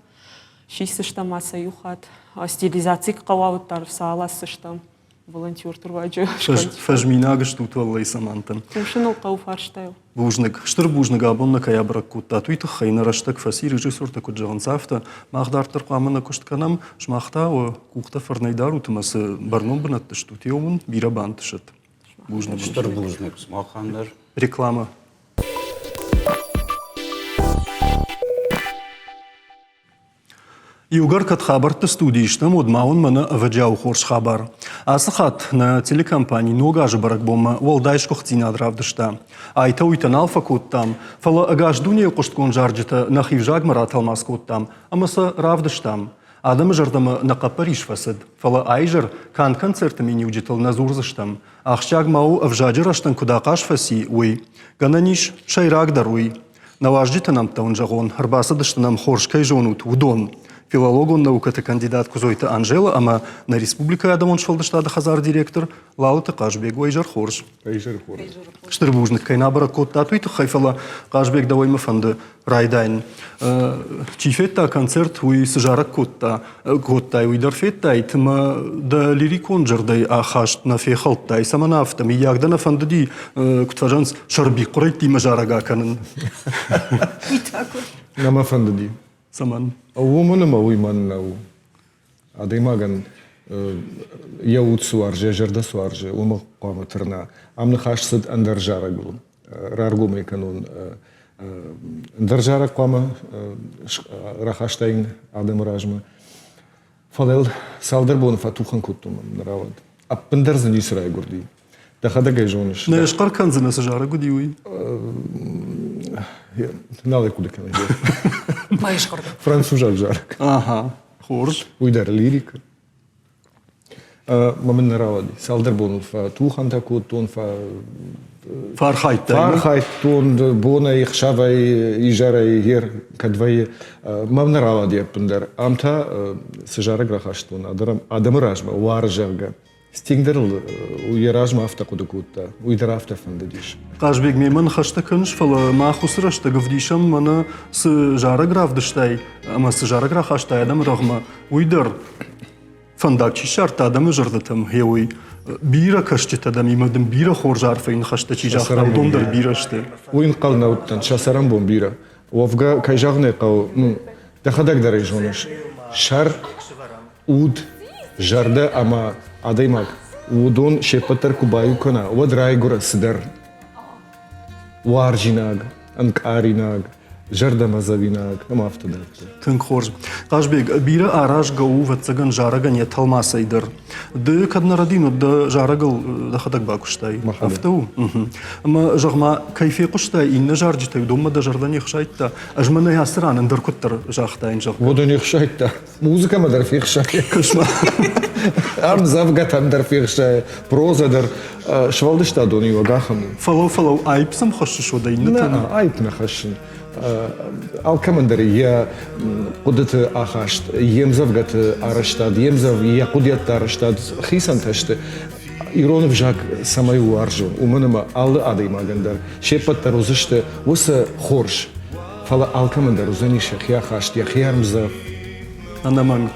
Сисдзыстӕм ма сӕ иу хатт. Стерилизаци хъӕуа, уӕддӕр сӕ аласдзыстӕм волонтерты руаджы. Фӕзминаг стут уӕллӕй Самантӕн. Кусыныл хъӕуы фарстайыл. Бузныг. Стыр бузныг абон нӕ кӕй абӕрӕг кодтат, уый тыххӕй нӕ рӕстӕг фӕци, режиссертӕ куыд зӕгъынц, афтӕ. Мах дарддӕр хъуамӕ нӕ куыст кӕнӕм, сымах та уӕ къухтӕ фӕрнӕй дарут ӕмӕ цы бӕрнон бынӕтты стут, еу уын бирӕ бантысӕд. Бузныг. Стыр бузныг сымахӕн дӕр. Реклама. Иугӕр кӕд хабӕртты студийы стӕм, уӕд ма уын мӕнӕ ӕвӕджиауы хорз хабар. Ацы хатт нӕ телекомпани Ног азы бӕрӕгбонмӕ уӕлдай сгуыхтдзинад равдыста. Айтӕ-уыйтӕ нал фӕкодтам, фӕлӕ ӕгас дунейы хъуыстгонд зарджытӕ нӕхи взагмӕ ратӕлмац кодтам ӕмӕ сӕ равдыстам. Адӕмы зӕрдӕмӕ нӕ хъӕппӕрис фӕцыд, фӕлӕ аизӕр канд концерты миниуджытыл нӕ дзурдзыстӕм. Ахсджиаг ма у, ӕвзаджы рӕзтӕн куыд ахъаз фӕци, уый. Гӕнӕн ис, сӕйрагдӕр уый. Нӕ уазджыты нӕмттӕ уын зӕгъон, ӕрбацыдысты нӕм хорз кӕй зонут, уыдон. Филологон наукӕты кандидат Куыдзойты Анжела ӕмӕ нӕ республикӕйы адӕмон сфӕлдыстады хӕдзары директор Лалыты Хъазбег. Уӕ изӕр хорз. Изӕр хорз. Стыр бузныг, кӕй нӕ бӕрӕг кодтат, уый тыххӕй, фӕлӕ Хъазбег, дӕуӕй мӕ фӕнды райдайын. Чи федта концерт, уый цы зарӕг кодта, кодтай, уый дӕр федтай, ӕмӕ дӕ лирикон зӕрдӕйы ахаст нӕ фехӕлдтай. Цӕмӕн афтӕ? Мыййаг дӕ нӕ фӕндыди, куыд фӕзӕгъынц, сӕрбихъуырӕйттимӕ зарӕг акӕнын? Нӕ мӕ фӕндыди. Цӕмӕн? Уымӕн ӕмӕ уый мӕн нӕу. Адӕймагӕн йӕ уд цы уарзы, йӕ зӕрдӕ цы уарзы, уымӕ хъуамӕ тырна. Ам ныхас цыд ӕндӕр зарӕгыл. Раргом ӕй кӕнон ӕндӕр зарӕг хъуамӕ рахастаин адӕмы размӕ. Фӕлӕ йыл цалдӕр боны фӕтухӕн кодтон мӕ рауад. Ӕппындӕр дзы ницы райгуырди. Дӕхӕдӕг ӕй зоныс. Нӕ схъӕр кӕндзынӕ, цы зарӕг уыди, уый? Нал ӕй хъуыды кӕнын. Французаг зарӕг. Ага, хорз. Уый дӕр лирика. Мӕ мын нӕ рауади. Цалдӕр боны фӕтухӕнтӕ кодтон, Фӕархайдтай? Фӕархайдтон бонӕй, ӕхсӕвӕй, изӕрӕй, ер кӕд вӕййы. Мӕм нӕ рауади ӕппындӕр. Ам та цы зарӕг рахастон адӕмы размӕ, уар, зӕгъгӕ. Стинг дӕр ыл йӕ размӕ афтӕ хъуыды кодта, уый дӕр афтӕ фӕндыдис. Хъазбег, мемӕ ныхӕстӕ кӕныс, фӕлӕ мах уыцы рӕстӕг ӕвдисӕм мӕнӕ цы зарӕг равдыстай ӕмӕ цы зарӕг рахастай адӕмы рӕгъмӕ, уый дӕр фӕндаг чи ссардта адӕмы зӕрдӕтӕм, гъе уый. Бирӕ кӕсджытӕ дӕм дын бирӕ хорз арфӕйы ныхӕстӕ чи загъта, уыдон дӕр бирӕ сты. Уый ӕнхъӕл нӕ уыдтӕн, сӕ цӕрӕнбон бирӕ. Уӕвгӕ, кӕй зӕгъын ӕй хъӕуы, ну, дӕхӕдӕг дӕр ӕй зоныс, сӕр, уд, зӕрдӕ ӕмӕ адӕймаг, уыдон се ппӕт дӕр куы баиу кӕна, уӕд райгуыры цыдӕр уарзинаг, ӕнкъаринаг, зӕрдӕмӕдзӕуинаг ӕмӕ афтӕ дарддӕр. Тынг хорз. Хъазбег, бирӕ аразгӕ у, ӕвӕццӕгӕн, зарӕгӕн йӕ тӕлмацӕй дӕр. Ды кӕд нӕ рӕдин, уӕд дӕ зарӕгыл дӕхӕдӕг бакуыстай. Афтӕ у? Ӕмӕ, зӕгъ-ма, кӕй фехъуыстай иннӕ зарджытӕй, уыдонмӕ дӕ зӕрдӕ не хсайдта? Ӕз мӕнӕ ацы ран ӕндӕр куыддӕр загътаин, зӕгъгӕ. Уӕдӕ не хсайдта. Музыкӕмӕ дӕр фехсайы. Кӕс-ма. Ӕмдзӕвгӕтӕм дӕр фехсайы, прозӕ дӕр. Сфӕлдыстадон иуӕг ахӕм у. Фӕлӕу, фӕлӕу, аипп сӕм хӕссыс уӕдӕ иннӕтӕн? Нӕ, аипп нӕ хӕссын. Алкӕмӕн дӕр йӕ хъуыдыты ахаст, йе мдзӕвгӕты арӕзтад, йе мдзӕв, йӕ хъуыдыйӕдты арӕзтад хицӕнтӕ сты. Ирон ӕвзаг цӕмӕй у уарзон, уымӕн ӕмӕ алы адӕймагӕн дӕр се ппӕт дӕр уыдзысты уыцы хорз, фӕлӕ алкӕмӕн дӕр уыдзӕнис йӕхи ахаст, йӕхи ӕрмдзӕф. Ӕнӕмӕнг.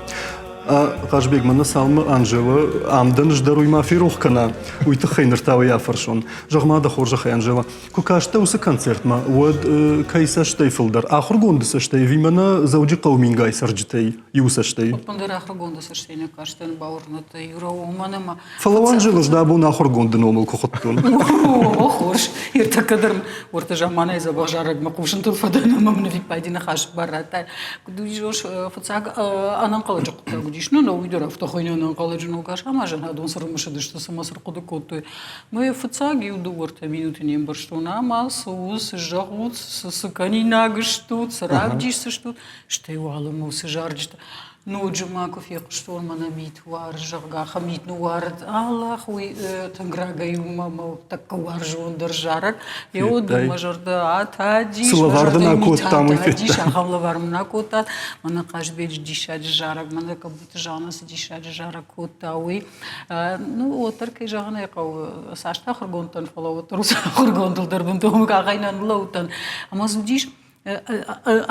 Хъазбег, мӕнӕ цалынмӕ Анжела ам дӕн, ӕз дӕр уый ма ферох кӕна, уый тыххӕй ныр та уый афӕрсон. Зӕгъ-ма дӕ хорзӕхӕй, Анжела, куы кастӕ уыцы концертмӕ, уӕд кӕй цӕстӕй фылдӕр, ахуыргонды цӕстӕй ӕви мӕнӕ Дзӕуджыхъӕуы мингай цӕрджытӕй иу цӕстӕй? Ӕппындӕр ахуыргонды цӕстӕй нӕ кастӕн, бауырныдта Юра, уымӕн ӕмӕ Фӕлӕ Анжела ӕз дӕ абон ахуыргонды номыл куы хуыдтон. О, хорз. Ӕртӕккӕ дӕр уӕртӕ заманайы дзӕбӕх зарӕгмӕ хъусынтыл фӕдӕн ӕмӕ мын ӕвиппайды ныхас бар радтай. Куыд уыдис, фыццаг ӕнӕнхъӕлӕджы хъуыддаг уыдис. уыдис. Ну, нӕ уый дӕр афтӕ хуыйны ӕнӕнхъӕлӕджы ног аз ӕмӕ зӕнӕдон цы рымысыдысты, цымӕ цы рхъуыды кодтой. Мӕ фыццаг иу дыууӕртӕ минуты не мбӕрстон, ӕмӕ цы у, цы зӕгъут, цы, цы кӕнинаг стут, цы равдисдзыстут, стӕй уалынмӕ уыцы зарджытӕ. Ноджы ма куы фехъуыстон мӕнӕ мит уары, зӕгъгӕ, ахӕм мит ныууарыд. Аллах, уый тынг рагӕй у мӕ мӕ тӕккӕ уарзондӕр зарӕг. Еуд мӕ зӕрдӕ атадис. Цы лӕвар дын акодтам, уый федтам. Ахӕм лӕвар мын акодтат. Мӕнӕ Хъазбеджы диссаджы зарӕг, мӕнӕ Къӕбуты Жанна цы диссаджы зарӕг кодта, уый. Ну, уӕддӕр, кӕй зӕгъын ӕй хъӕуы, цастӕ ахуыргонд дӕн, фӕлӕ уӕддӕр уыцы ахуыргондыл дӕр бынтон къахӕй нӕ ныллӕууыдтӕн. Ӕмӕ дзы уыдис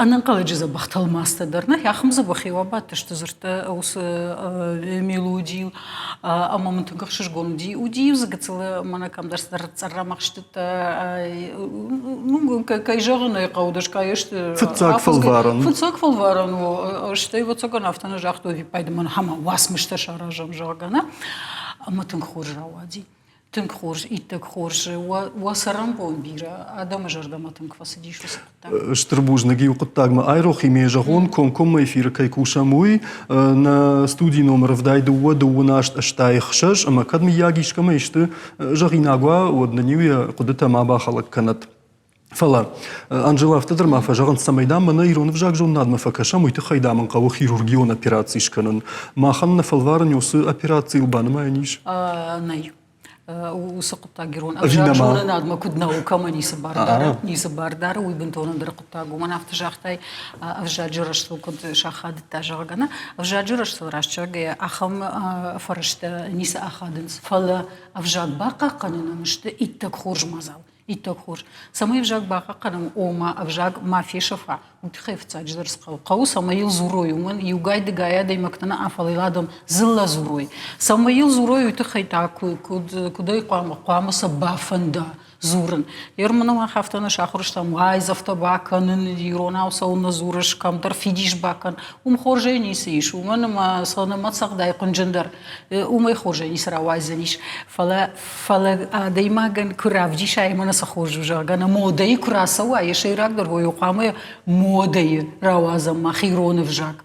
ӕнӕнхъӕлӕджы дзӕбӕх тӕлмацтӕ дӕр. Нӕ, ахӕм дзӕбӕх-иу абадтысты дзырдтӕ уыцы мелодийыл ӕмӕ мын тынг ӕхсызгон уыди. Уыди-иу дзы гыццыл мӕнӕ кӕмдӕр цыдӕр цъӕррӕмӕхстытӕ, ну, кӕй зӕгъын ӕй хъӕуы, дӕсгай азты. Фыццаг фӕлварӕн. Фыццаг фӕлварӕн у. Стӕй, ӕвӕццӕгӕн, афтӕ нӕ загътой, ӕвиппайды мӕн ахӕм уацмыстӕ саразӕм, зӕгъгӕ, нӕ. Ӕмӕ тынг хорз рауади. Тынг хорз, иттӕг хорз. Уӕ цӕрӕнбон бирӕ, адӕмы зӕрдӕмӕ тынг фӕцыдис уыцы хъуыддаг. Стыр бузныг иу хъуыддагмӕ айрох и ме зӕгъон, комкоммӕ эфиры кӕй кусӕм, уый. Нӕ студийы номыр 72 28 86 ӕмӕ кӕд мыййаг искӕмӕ исты зӕгъинаг уа, уӕд нын-иу йӕ хъуыдытӕ ма бахӕлӕг кӕнӕд. Фӕлӕ Анжела афтӕ дӕр ма фӕзӕгъынц, цӕмӕй дам мӕнӕ ирон ӕвзагзонынадмӕ фӕкӕсӕм, уый тыххӕй дам ын хъӕуы хирургион операци скӕнын. Махӕн нӕ фӕлварӕн уыцы операцийыл банымайӕн ис? Нӕй. Уыцы хъуыддаг ирон ӕвзагзонынадмӕ куыд наукӕмӕ ницы бар дары, ницы бар дары, уый бынтон ӕндӕр хъуыддаг. Уымӕн афтӕ загътай, ӕвзаджы рӕзтыл куыд сахадыдта, зӕгъгӕ, нӕ. Ӕвзаджы рӕзтыл раст зӕгъгӕйӕ, ахӕм фӕрӕзтӕ ницы ахадынц. Фӕлӕ ӕвзаг бахъахъхъӕнынӕн сты иттӕг хорз мадзал. Иттӕг хорз. Цӕмӕй ӕвзаг бахъахъхъӕнӕм, ома ӕвзаг ма фесӕфа, уый тыххӕй фыццаджыдӕр цы хъӕуы? Хъӕуы, цӕмӕй йыл дзурой, уымӕн иугай-дыгай адӕймӕгтӕ нӕ, фӕлӕ йыл адӕм дзыллӕ дзурой. Цӕмӕй йыл дзурой, уый тыххӕй та куыд, куыдӕй хъуамӕ, хъуамӕ сӕ бафӕнда дзурын. Ерманы мах афтӕ нӕ сахуыр стӕм, уайдзӕфтӕ бакӕнын, иронау цӕуылнӕ дзурыс, кӕмдӕр фидис бакӕн. Уым хорзӕй ницы ис, уымӕн ӕмӕ сӕ нымӕц цӕгъдай хъуынджындӕр. Уымӕй хорзӕй ницы рауайдзӕнис. Фӕлӕ Фӕлӕ адӕймагӕн куы равдиса ӕмӕ нӕ цы хорз у, зӕгъгӕ, нӕ модӕйы куы рацӕуа, йӕ сӕйрагдӕр хойы хъуамӕ модӕйы рауадзӕм мах ирон ӕвзаг.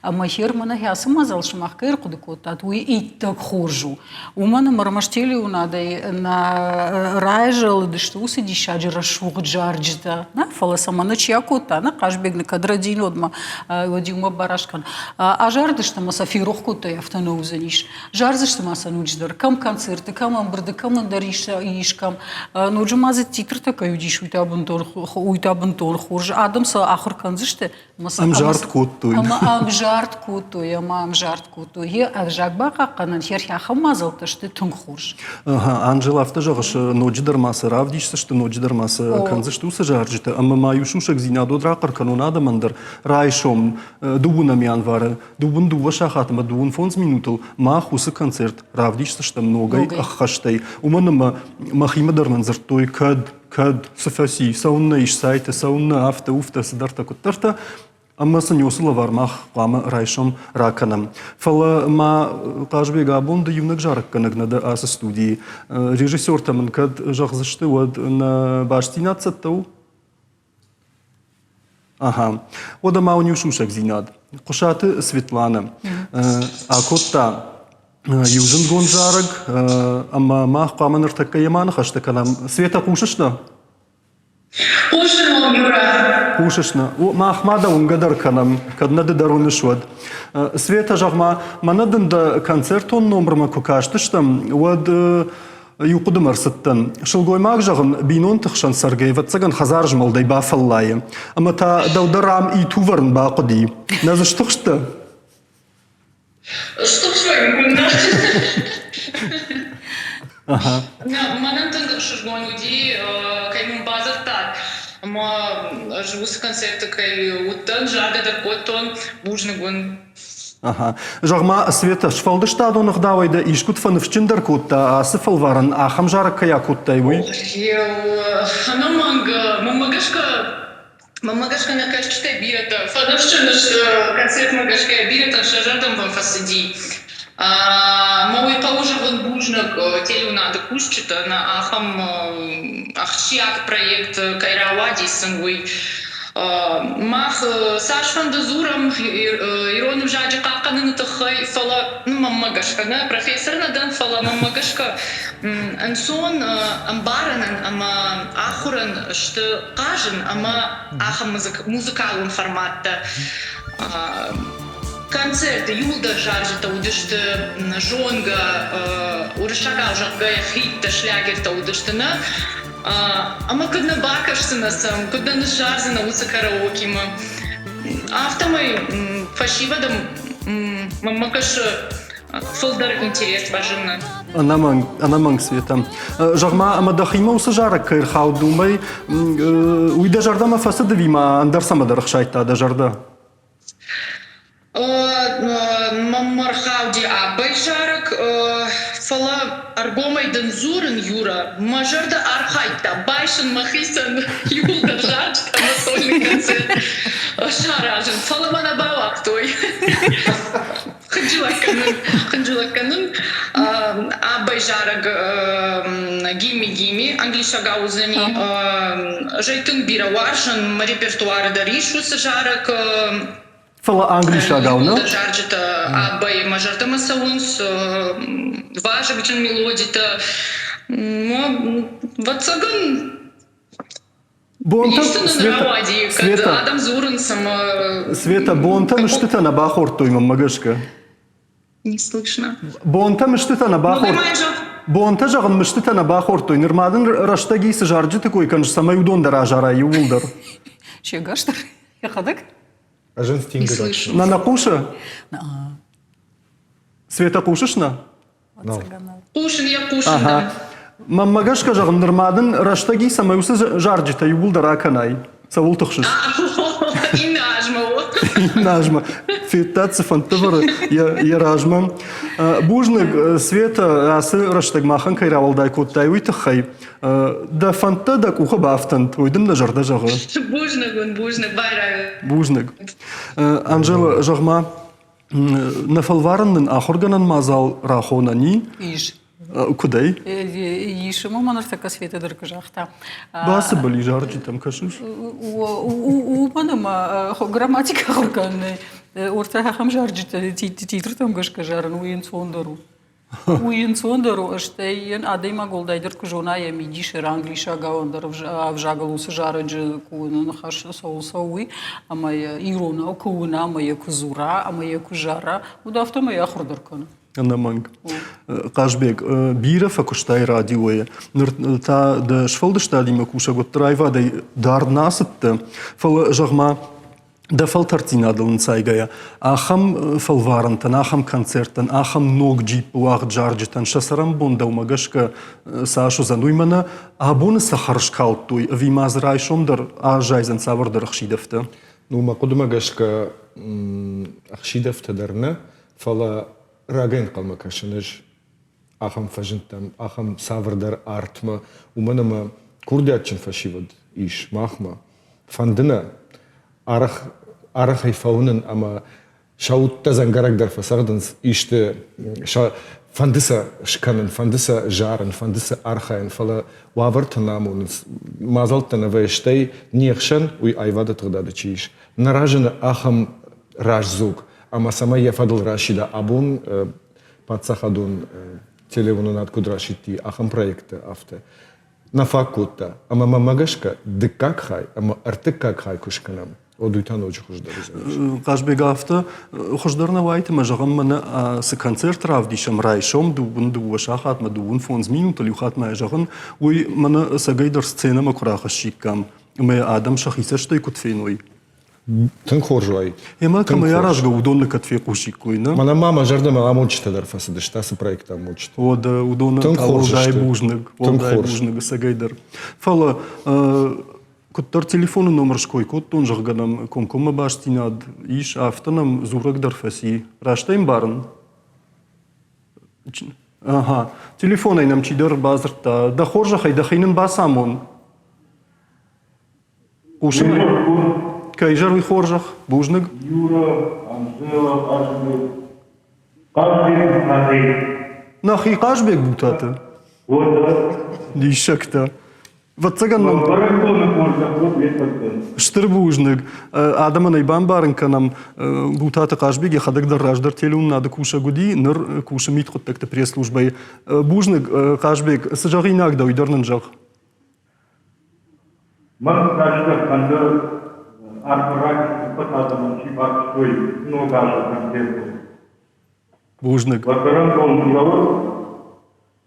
Ӕмӕ Херманы ацы мадзал сымах кӕй ӕрхъуыды кодтат, уый иттӕг хорз у. Уымӕн ӕмӕ ӕрмӕст телеуынадӕй нӕ райзӕлыдысты уыцы диссаджы рӕсугъд зарджытӕ, нӕ, фӕлӕ сӕ мӕнӕ чи акодта, нӕ, Хъазбег нӕ кӕд рӕдийын, уӕд ма уӕд иумӕ бараст кӕн. Азарыдысты ӕмӕ сӕ ферох кодтой, афтӕ нӕ уыдзӕнис. Зардзысты ма сӕ ноджыдӕр, кӕм концерты, кӕм ӕмбырды, кӕм ӕндӕр ис, кӕм. Ноджы ма дзы титртӕ кӕй уыдис, уый та бынтон, уый та бынтон хорз. Адӕм сӕ ахуыр кӕндзысты. Ӕмзард кодтой. Ӕмӕ ӕмзард кодтой, ӕмӕ ӕмзард кодтой. Йе ӕвзаг бахъахъхъӕнӕн херхӕхӕм мадзӕлттӕ сты тынг хорз. Анжела, афтӕ зӕгъыс, ноджыдӕр ма сӕ равдисдзысты, ноджыдӕр ма сӕ кӕндзысты уыцы зарджытӕ, ӕмӕ ма иу сусӕгдзинад уӕд рахъӕр кӕнон адӕмӕн дӕр райсом, дыууынӕм январы Дыууын дыууӕ сахат ӕмӕ дыууын фондз минутыл мах уыцы концерт равдисдзыстӕм ногӕй ӕххӕстӕй. Уымӕн ӕмӕ мӕхимӕ дӕр мын дзырдтой, кӕд, кӕд, цы фӕци, цӕуыннӕ ис сайты, цӕуыннӕ афтӕ, уфтӕ, цыдӕртӕ, куыддӕртӕ. Ӕмӕ сын уыцы лӕвар мах хъуамӕ райсом ракӕнӕм. Фӕлӕ ма Хъазбег абон ды иунӕг зарӕггӕнӕг нӕ дӕ ацы студийы. Режиссертӕ мын кӕд зӕгъдзысты, уӕд нӕ бастдзинад цӕттӕ у? Ага. Уӕдӕ ма уын иу сусӕгдзинад. Хъуысаты Светланӕ акодта иу зындгонд зарӕг, ӕмӕ мах хъуамӕ ныртӕккӕ йемӕ ныхӕстӕ кӕнӕм. Света, хъусыс нӕ? Хъусын уӕм, Юра. Хъусыс нӕ? Мах ма дӕ уынгӕ дӕр кӕнӕм, кӕд нӕ ды дӕр уыныс, уӕд. Света, зӕгъ-ма, мӕнӕ дын дӕ концертон номырмӕ куы кастыстӕм, уӕд Иу хъуыдымӕ ӕрцыдтӕн. Сылгоймаг, зӕгъын, бинонты хсӕн цӕргӕ, ӕвӕццӕгӕн, хӕдзарызмӕлдӕй бафӕллайы. Ӕмӕ та дӕу дӕр ам итувӕрын бахъуыди. Нӕ дзы стыхсттӕ? Стыхстой куыннӕ. Мӕнӕн тынг ӕхсызгон уыди, кӕй мын бадзырдтат. Ӕмӕ ӕз уыцы концерты кӕй уыдтӕн, заргӕ дӕр кодтон. Бузныг уын. Ага. Зӕгъ-ма, Света, сфӕлдыстадон ӕгъдауӕй дӕ искуыд фӕныфсджындӕр кодта ацы фӕлварӕн ахӕм зарӕг кӕй акодтай, уый? Ӕнӕмӕнг, мӕнмӕ гӕсгӕ, мӕнмӕ гӕсгӕ нӕ кӕсджытӕй бирӕтӕ фӕныфсджын сты концертмӕ гӕсгӕ, бирӕтӕн сӕ зӕрдӕмӕ фӕцыди. Мӕ уый хъӕуы зӕгъын бузныг телеуынады кусджытӕн, ахӕм ахсджиаг проект кӕй рауади сын, уый. Мах цасфӕнды дзурӕм ирон ӕвзаджы хъахъхъӕныны тыххӕй, фӕлӕ мӕнмӕ гӕсгӕ нӕ профессор нӕ дӕн, фӕлӕ мӕнмӕ гӕсгӕ ӕнцон ӕмбарынӕн ӕмӕ ахуырӕн сты хъазын ӕмӕ ахӕм музыкалон форматтӕ. Концерты иууылдӕр зарджытӕ уыдысты зонгӕ, уырыссагау зӕгъгӕйӕ хидтӕ, шлягертӕ уыдысты нӕ. Ӕмӕ куыд нӕ бакӕсдзынӕ сӕм, куыд нӕ ныззардзынӕ уыцы караокемӕ. Афтӕмӕй фӕсивӕдӕн мӕнмӕ кӕсы фылдӕр интерес фӕзыны. Ӕнӕмӕнг, ӕнӕмӕнг, Светӕ. Зӕгъ-ма, ӕмӕ дӕхимӕ уыцы зарӕг кӕй ӕрхауд, уымӕй уый дӕ зӕрдӕмӕ фӕцыд ӕви ма ӕндӕр цӕмӕдӕр ӕхсайдта дӕ зӕрдӕ? Мӕнмӕ рхауди абӕй зарӕг, фӕлӕ ӕргомӕй дын дзурын, Юра, мӕ зӕрдӕ архайдта байсын мӕхицӕн иууылдӕр зарджытӕ ӕмӕ сольный концерт саразын, фӕлӕ мӕ нӕ бауагътой. Хынджылӕг кӕнын, хынджылӕг кӕнын. Абӕй зарӕг «Гимми-гимми» англисагау уыдзӕни. Ӕз ӕй тынг бирӕ уарзын, мӕ репертуары дӕр ис уыцы зарӕг. Фӕлӕ англисагау, нӕ? Зарджытӕ Аббайы мӕ зӕрдӕмӕ цӕуынц, вазыгджын мелодитӕ. Ӕвӕццӕгӕн, Бонтӕ, Света, Света, адӕм дзурынц ӕмӕ Света, бонтӕ мыстытӕ нӕ бахордтой мӕнмӕ гӕсгӕ. Не слышно. Бонтӕ мыстытӕ нӕ бахордтой. Бонтӕ, зӕгъын, мыстытӕ нӕ бахордтой. Нырма дын рӕстӕг цы зарджыты кой кӕныс, цӕмӕй уыдон дӕр азарай иууылдӕр. Се гас дӕр йӕхӕдӕг? Ӕз ын стингы Нӕ нӕ хъусы? Света, хъусыс нӕ? Хъусын йӕ хъусын дӕм. Мӕнмӕ гӕсгӕ зӕгъын, нырма дын рӕстӕг и, цӕмӕй уыцы зарджытӕ иууылдӕр акӕнай. Цӕуыл тыхсыс? Иннӕ азмӕ у. Иннӕ азмӕ. Федтат, цы фӕндтӕ вӕры йӕ размӕ. Бузныг, Света, ацы рӕстӕг махӕн кӕй рауӕлдай кодтай, уый тыххӕй. Дӕ фӕндтӕ дӕ къухы бафтӕнт, уый дын нӕ зӕрдӕ зӕгъы. Бузныг уын, бузныг, байрайут. Бузныг. Анжела, зӕгъ-ма, Нӕ фӕлварӕн нын ахуыргӕнӕн мадзал рахонӕн и? Ис. Куыдӕй? Ис, ӕмӕ ма ныртӕккӕ Светӕ дӕр куы загъта. Бацыбыл и зарджытӕм кӕсыс? Уымӕн ӕмӕ грамматикӕ ахуыр кӕнын ортӕ ахӕм зарджытӕ титртӕм гӕсгӕ зарын уый ӕнцондӕр у. Уый ӕнцондӕр у, стӕй йын адӕймаг уӕлдайдӕр куы зона йӕ мидис англисагау ӕндӕр ӕвзагыл уыцы зарӕджы куы ныхас цӕуыл цӕуы, уый, ӕмӕ йӕ иронау куы уына, ӕмӕ йӕ куы дзура, ӕмӕ йӕ куы зара, уӕд афтӕмӕй ахуыр дӕр кӕны. Ӕнӕмӕнг. Хъазбег, бирӕ фӕкуыстай радиойы. Ныр та дӕ сфӕлдыстадимӕ кусӕг уӕддӕр аивадӕй дард нӕ ацыдтӕ. Фӕлӕ, зӕгъ-ма, дӕ фӕлтӕрддзинадыл нцайгӕйӕ, ахӕм фӕлварӕнтӕн, ахӕм концерттӕн, ахӕм ног джиппы уагъд зарджытӕн сӕ цӕрӕнбон дӕумӕ гӕсгӕ цас уыдзӕн, уый мӕнӕ абоны цӕхӕр скалдтой ӕви ма дзы райсом дӕр аззайдзӕн цавӕрдӕр ӕхсидӕвтӕ? Ну, мӕ хъуыдымӕ гӕсгӕ ӕхсидӕвтӕ дӕр нӕ, фӕлӕ рагӕй ӕнхъӕлмӕ кӕсын ӕз ахӕм фӕзындтӕм, ахӕм цавӕрдӕр артмӕ, уымӕн ӕмӕ курдиатджын фӕсивӕд ис махмӕ. Фӕнды нӕ арӕх, арӕхӕй фӕуынын ӕмӕ сӕ удтӕ дзӕнгӕрӕг дӕр фӕцӕгъдынц исты, сӕ фӕнды сӕ скӕнын, фӕнды сӕ зарын, фӕнды сӕ архайын, фӕлӕ уавӕртӕ нӕ амонынц, мадзӕлттӕ нӕ вӕййы, стӕй не хсӕн уый аивады тыгъдады чи ис, нӕ разыны ахӕм раздзог, ӕмӕ цӕмӕй йӕ фӕдыл расида абон паддзахадон телеуынынад куыд расидти, ахӕм проекттӕ афтӕ нӕ фаг кодта. Ӕмӕ мӕмӕ гӕсгӕ дыккаг хай ӕмӕ ӕртыккаг хай куы скӕнӕм, уӕд уый та ноджы хуыздӕр уыдзӕнис. Хъазбег, афтӕ хуыздӕр нӕ уаид, ӕмӕ зӕгъӕм, мӕнӕ цы концерт равдисӕм райсом дыууын дыууӕ сахатмӕ, дыууын фондз минутыл иу хатт ма зӕгъын, уый мӕнӕ ӕцӕгӕйдӕр сценӕмӕ куы рахӕссиккам, ӕмӕ адӕм сӕхи цӕстӕй куыд феной. Тынг хорз уаид. Ӕмӕ кӕмӕй аразгӕ уыдон кӕд фехъусиккой, нӕ? Мӕнӕ ма мӕ зӕрдӕмӕ амондджытӕ дӕр фӕцыдысты ацы проекты амондджытӕ. Уӕдӕ уыдонӕн та уӕлдай бузныг, уӕлдай бузныг ӕцӕгӕйдӕр. Фӕлӕ куыддӕр телефоны номыр ской кодтон, зӕгъгӕ нӕм комкоммӕ бастдзинад ис, афтӕ нӕм дзурӕг дӕр фӕци. Раст ӕй ӕмбарын? Ага. Телефонӕй нӕм чидӕр бадзырдта. Дӕ хорзӕхӕй дӕхи нын бацамон. Хъусын Кӕй зӕр уый хорзӕх? Бузныг. Юра, Анжела, Хъазбег. Хъазбег Бутаты. Нӕхи Хъазбег Бутаты? Уӕдӕ. Диссӕгтӕ. Ӕвӕццӕгӕн нӕм стыр бузныг. Адӕмӕн ӕй бамбарын кӕнӕм, Бутаты Хъазбег йӕхӕдӕг дӕр раздӕр телеуынынады кусӕг уыди, ныр кусы мидхъуыддӕгты пресс-службӕйы. Бузныг, Хъазбег, цы зӕгъинаг дӕ, уый дӕр нын зӕгъ. Мӕн кӕстӕр фӕнды арфӕ ӕппӕт адӕмӕн чи бакуыстой Ног азы концертыл. Бузныг. Бӕрӕгбон цӕуы,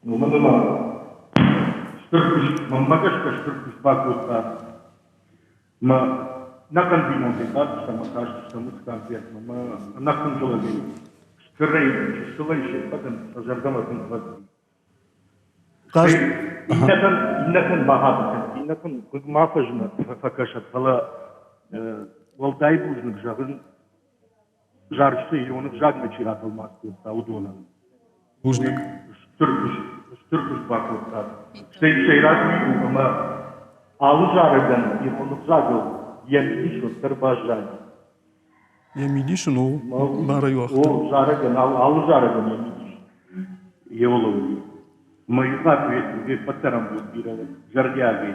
уымӕн ӕмӕ стыр куыст, мӕнмӕ гӕсгӕ стыр куыст бакодта. Мӕ ӕнӕхъӕн бинонтӕй бадтыстӕм ӕмӕ кастыстӕм уыцы концертмӕ. Мӕ ӕнӕхынджылӕгӕй, стырӕй, чысылӕй се ппӕтӕн сӕ зӕрдӕмӕ тынг фӕцыди. Иннӕтӕн, иннӕтӕн бахатыр кӕн, иннӕтӕн хъыг ма фӕзынӕд, фӕкӕсӕд, фӕлӕ уӕлдай бузныг зӕгъын зарджыты ирон ӕвзагмӕ чи ратӕлмац кодта, уыдонӕн. Бузныг. Стыр куыст, стыр куыст бакодта. Стӕй сӕйраг уый у, ӕмӕ алы зарӕгӕн ирон ӕвзагыл йӕ мидис уӕддӕр баззади. Йӕ мидис ын у барӕй уагъта. О, зарӕгӕн, алы зарӕгӕн йӕ мидис йеуыл уыди. Мӕ иу хатт уе ппӕт дӕр ӕмбуд бирӕ уыд, зӕрдиагӕй.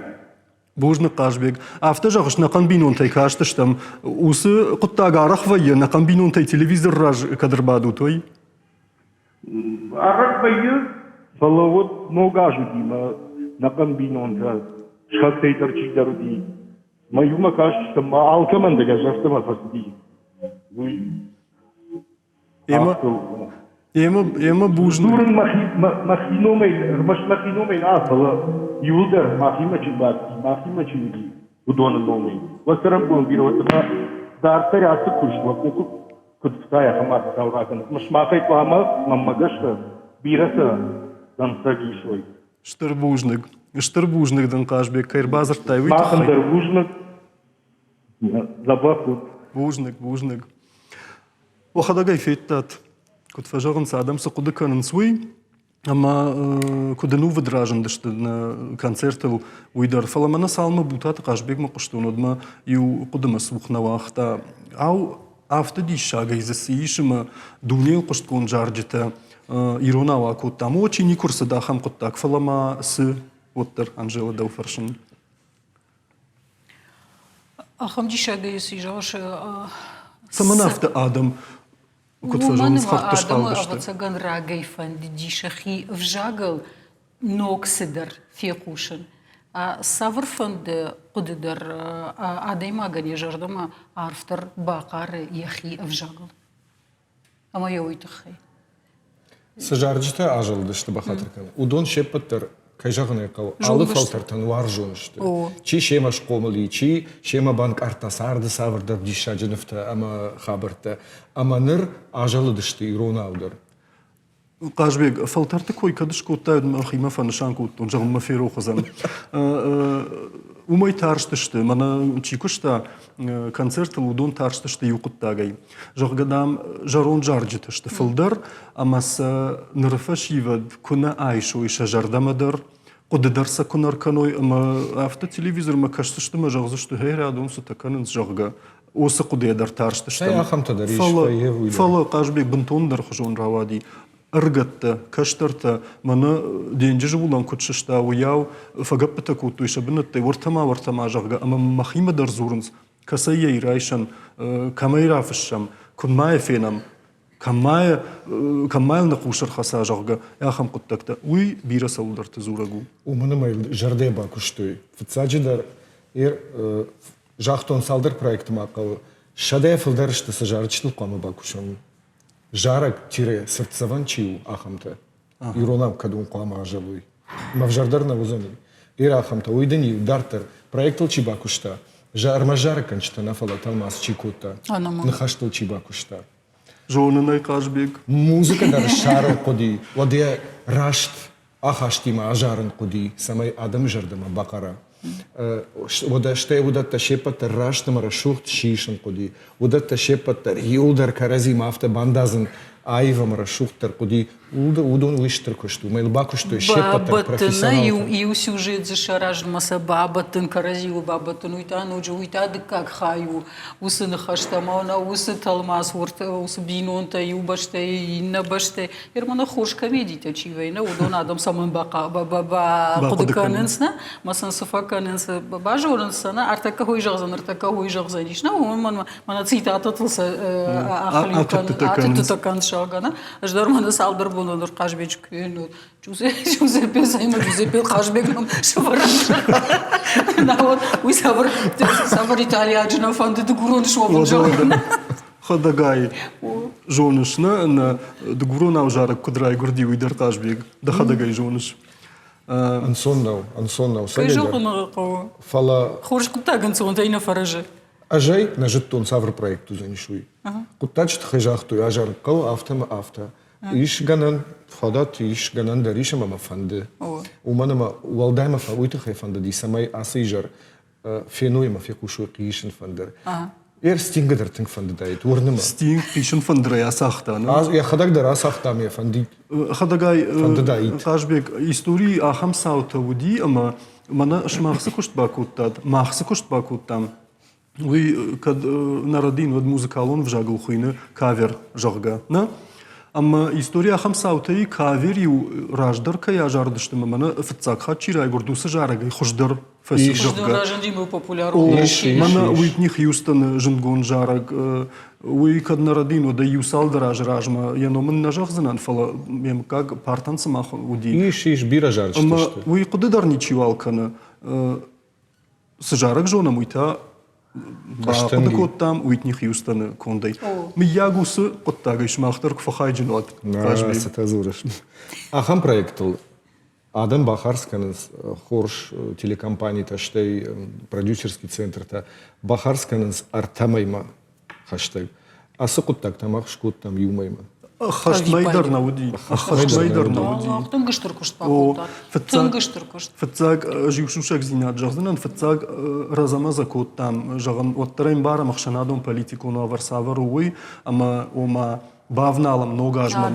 Бузныг, Хъазбег. Афтӕ зӕгъыс, нӕхъӕн бинонтӕй кастыстӕм. Уыцы хъуыддаг арӕх вӕййы, нӕхъӕн бинонтӕй телевизор раз кӕд ӕрбадут, уый? Арӕх вӕййы, фӕлӕ уӕд ног аз уыди мӕ нӕхъӕн бинонтӕ, сыхӕгтӕй дӕр чидӕр уыди. Мӕ иумӕ кастыстӕм, мӕ алкӕмӕн дӕр йӕ зӕрдӕмӕ фӕцыди. Уый Ема, ема, ема бузныг. Дзурын мӕхи, мӕхи номӕй, ӕрмӕст мӕхи номӕй нӕ, фӕлӕ иуылдӕр махимӕ чи бадти, махимӕ чи уыди, уыдоны номӕй. Уӕ цӕрӕнбон бирӕ уӕд ӕмӕ дарддӕр ацы куыст уӕ къухы куыд фта, ахӕм арфӕтау ракӕнут. Сымахӕй хъуамӕ, мӕнмӕ гӕсгӕ, бирӕтӕ дӕнцӕг исой. Стыр бузныг. Стыр бузныг дын, Хъазбег, кӕй ӕрбадзырдтай, уый тыххӕй. Махӕн дӕр бузныг. Дзӕбӕх ут. Бузныг, бузныг. Уӕхӕдӕг ӕй федтат, куыд фӕзӕгъынц, адӕм цы хъуыды кӕнынц, уый. Ӕмӕ куыд ӕнувыд разындысты нӕ концертыл, уый дӕр. Фӕлӕ мӕнӕ цалынмӕ Бутаты Хъазбегмӕ хъуыстон, уӕдмӕ иу хъуыдымӕ цух нӕ уагъта. Ау, афтӕ диссагӕй дзы цы ис ӕмӕ дунейыл хъуыстгонд зарджытӕ иронау акодтам. О, чи никуы рцыд ахӕм хъуыддаг, фӕлӕ ма цы, уӕддӕр Анжела дӕу фӕрсын. Ахӕм диссагӕй цы зӕгъыс? Цӕмӕн афтӕ адӕм куыд фӕзӕгъынц, хӕрдты схаудысты? Ӕвӕццӕгӕн рагӕй фӕндыди сӕхи ӕвзагыл ног цыдӕр фехъусын. Цавӕрфӕнды хъуыды дӕр адӕймагӕн йӕ зӕрдӕмӕ арфдӕр бахъары йӕхи ӕвзагыл. Ӕмӕ йӕ уый тыххӕй. Цы зарджытӕ азылдысты, бахатыр кӕн, уыдон се ппӕт дӕр, кӕй зӕгъын ӕй хъӕуы, алы фӕлтӕртӕн уарзон сты. Чи семӕ схъомыл и, чи семӕ банкъардта царды цавӕрдӕр диссаджы нывтӕ ӕмӕ хабӕрттӕ. Ӕмӕ ныр азӕлыдысты иронау дӕр. Хъазбег, фӕлтӕрты кой кӕд скодтай, мӕхимӕ фӕнысан кодтон, зӕгъын мӕ ферох уыдзӕн. Уымӕй тарстысты, мӕнӕ чи куыста концертыл, уыдон тарстысты иу хъуыддагӕй. Зӕгъгӕ, дам, зӕронд зарджытӕ сты фылдӕр, ӕмӕ сӕ ныры фӕсивӕд куы нӕ айсой сӕ зӕрдӕмӕ дӕр, хъуыды дӕр сӕ куы нӕ ркӕной, ӕмӕ афтӕ телевизормӕ кӕсдзысты ӕмӕ зӕгъдзысты, гъей, рӕдон цытӕ кӕнынц, зӕгъгӕ. Уыцы хъуыдыйӕ дӕр тарстыстӕм. Ахӕмтӕ дӕр ис, фӕлӕ, фӕлӕ Хъазбег бынтондӕр хуызон рауади. Ӕрыгӕттӕ, кӕстӕртӕ мӕнӕ денджызы уылӕн куыд сыста, уыйау фӕгӕппытӕ кодтой сӕ бынӕттӕй, уӕртӕ-ма, уӕртӕ-ма, зӕгъгӕ, ӕмӕ мӕхимӕ дӕр дзурынц, кӕцӕй йӕ райсӕм, кӕмӕй рафыссӕм, куыд ма йӕ фенӕм, кӕм ма йӕ, кӕм ма йыл нӕ хъус ӕрхӕца, зӕгъгӕ, ахӕм хъуыддӕгтӕ. Уый бирӕ цӕуылдӕрты дзурӕг у. Уымӕн ӕмӕ йыл зӕрдӕ бакуыстой. Фыццаджыдӕр, загътон, цалдӕр проекты ма хъӕуы. Сӕдӕйӕ фылдӕр сты, цы зарджытыл хъуамӕ бакусон. Зарӕг тире цыртдзӕвӕн чи у, ахӕмтӕ. Иронау кӕд уым хъуамӕ азӕлой. Мӕ ӕвзӕрдӕр нӕ уыдзӕни. Бирӕ ахӕмтӕ. Уый дын иу дарддӕр проектыл чи бакуыста, ӕрмӕст зарӕггӕнджытӕ нӕ, фӕлӕ тӕлмац чи кодта, ныхӕстыл чи бакуыста. Зонын ӕй, Хъазбег. Музыкӕ дӕр ссарын хъуыди, уӕд йӕ раст ахастимӕ азарын хъуыди, цӕмӕй адӕмы зӕрдӕмӕ бахъара. Уӕдӕ стӕй уыдӕттӕ се ппӕт дӕр раст ӕмӕ рӕсугъд сисын хъуыди. Уыдӕттӕ се ппӕт дӕр иуылдӕр кӕрӕдзимӕ афтӕ бандадзын. Аив ӕмӕ рӕсугъддӕр хъуыди. Уыдон уый стыр куыст у. Мӕ бакуыстой се ппӕт дӕр профессионалтӕ. Иу сюжет дзы саразынмӕ сӕ бабӕттын, кӕрӕдзиуыл бабӕттын, уый та ноджы уый та дыккаг хай у. Уыцы ныхӕстӕ ӕмӕ уыцы тӕлмац, уыцы бинонтӕ иу бӕстӕйы, иннӕ бӕстӕйы. Германы хорз комедитӕ чи вӕйны, уыдон адӕм цӕмӕн бахъуыды кӕнынц, нӕ? Мӕ сын цы фӕкӕнынц, базонынц сӕ, нӕ? Ӕртӕккӕ хой зӕгъдзӕн, ӕртӕккӕ хой зӕгъдзӕнис, нӕ? Уымӕн мӕнӕ цитатӕтыл сӕ ахӕлиу кӕнын, кӕнын, зӕгъгӕ, нӕ? Ӕз дӕр мӕнӕ цалдӕр боны ныр Хъазбеджы куы Джузеппе Займа Джузеппе Хъазбег нам сӕвӕрӕн. Науӕд уый цавӕр цавӕр италиаджы нӕ фӕнды дыгурон суӕвын, зӕгъгӕ. Хӕдӕгай, зоныс нӕ, нӕ дыгуронау зарӕг куыд райгуырди, уый дӕр Хъазбег, дӕхӕдӕг ӕй зоныс. Ӕнцон нӕу, ӕнцон нӕу. Кӕй зӕгъын хъӕуы. Фӕлӕ хорз хъуыддаг ӕнцонтӕй нӕ фӕрӕзы. Ӕз ӕй нӕ зыдтон, цавӕр проект уыдзӕнис, уый. Хъуыддаджы тыххӕй загътой, азарӕг хъӕуы, афтӕ ӕмӕ афтӕ. Ис гӕнӕн, фадат ис, гӕнӕн дӕр ис ӕмӕ мӕ фӕнды. Уымӕн ӕмӕ уӕлдай мӕ уый тыххӕй фӕндыди, цӕмӕй ацы изӕр феной ӕмӕ фехъусой хъисын фӕндыр. Ер Стингы дӕр тынг фӕндыдаид, уырны мӕ. Стинг хъисын фӕндырӕй ацагъта, нӕ? Йӕхӕдӕг дӕр ацагъта ӕмӕ йӕ фӕндид. Хӕдӕгай, фӕндыдаид. Хъазбег, историйы ахӕм цаутӕ уыди, ӕмӕ мӕнӕ сымах цы куыст бакодтат, мах цы куыст бакодтам, уый кӕд нӕ рӕдийын, уӕд музыкалон ӕвзагыл хуыйны кавер, зӕгъгӕ. Нӕ? Ӕмӕ истори ахӕм цаутӕй кавер-иу раздӕр кӕй азарыдысты ӕмӕ мӕнӕ фыццаг хатт чи райгуырд, уыцы зарӕгӕй хуыздӕр фӕци, зӕгъгӕ. Мӕнӕ Уитни Хьюстоны зындгонд зарӕг, уый кӕд нӕ рӕдийын, уӕд ӕй иу цалдӕр азы размӕ йӕ ном ын нӕ зӕгъдзынӕн, фӕлӕ йӕ мыггаг партӕн цыма уыди. Ис, ис, бирӕ зарджытӕ Ӕмӕ уый хъуыды дӕр ничиуал кӕны. Цы зарӕг зонӕм, уый та бахъуыды кодтам Уитни Хьюстоны кондӕй. Мыййаг уыцы хъуыддагӕй сымах дӕр куы фӕхайджын уат. Цытӕ дзурыс. Ахӕм проектыл адӕм бахардз кӕнынц хорз телекомпанитӕ, стӕй продюсерский центртӕ бахардз кӕнынц ӕртӕ мӕймӕ хӕстӕг. Ацы хъуыддаг та мах скодтам иу мӕймӕ. Ӕххӕст мӕй дӕр нӕ уыди. Ӕххӕст мӕй дӕр нӕ уыди. Тынг стыр куыст бакодтат. Тынг стыр куыст. Фыццаг ӕз иу сусӕгдзинад зӕгъдзынӕн, фыццаг рӕзӕмӕзӕ кодтам, зӕгъын, уӕддӕр ӕмбарӕм ӕхсӕнадон политикон уавӕр цавӕр у, уый, ӕмӕ ома бавналӕм ног азмӕ,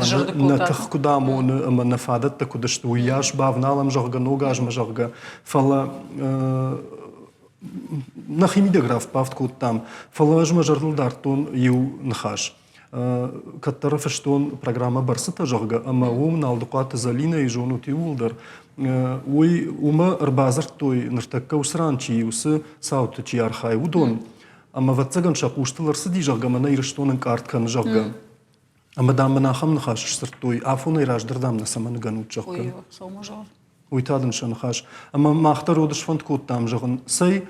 нӕ тых куыд амоны ӕмӕ нӕ фадӕттӕ куыд сты, уыйас бавналӕм, зӕгъгӕ, ног азмӕ, зӕгъгӕ. Фӕлӕ нӕхимидӕг рафт-бафт кодтам, фӕлӕ ӕз мӕ зӕрдыл дардтон иу ныхас. Кӕддӕр фыстон программӕ «Бӕрцытӕ», зӕгъгӕ, ӕмӕ уым Налдыхъуаты Зӕлинӕйы зонут иууылдӕр. Уый уымӕ ӕрбадзырдтой, ныртӕккӕ уыцы ран чи, уыцы цауты чи архайы, уыдон. Ӕмӕ, ӕвӕццӕгӕн, сӕ хъустыл ӕрцыди, зӕгъгӕ, мӕнӕ Ирыстон ӕнкъард кӕны, зӕгъгӕ. Ӕмӕ, дам, мын ахӕм ныхас сдзырдтой, афонӕй раздӕр, дам, нӕ цӕмӕн ныгӕнут, зӕгъгӕ. Уый та дын сӕ ныхас. Ӕмӕ мах дӕр уӕд сфӕнд кодтам, зӕгъын, цӕй,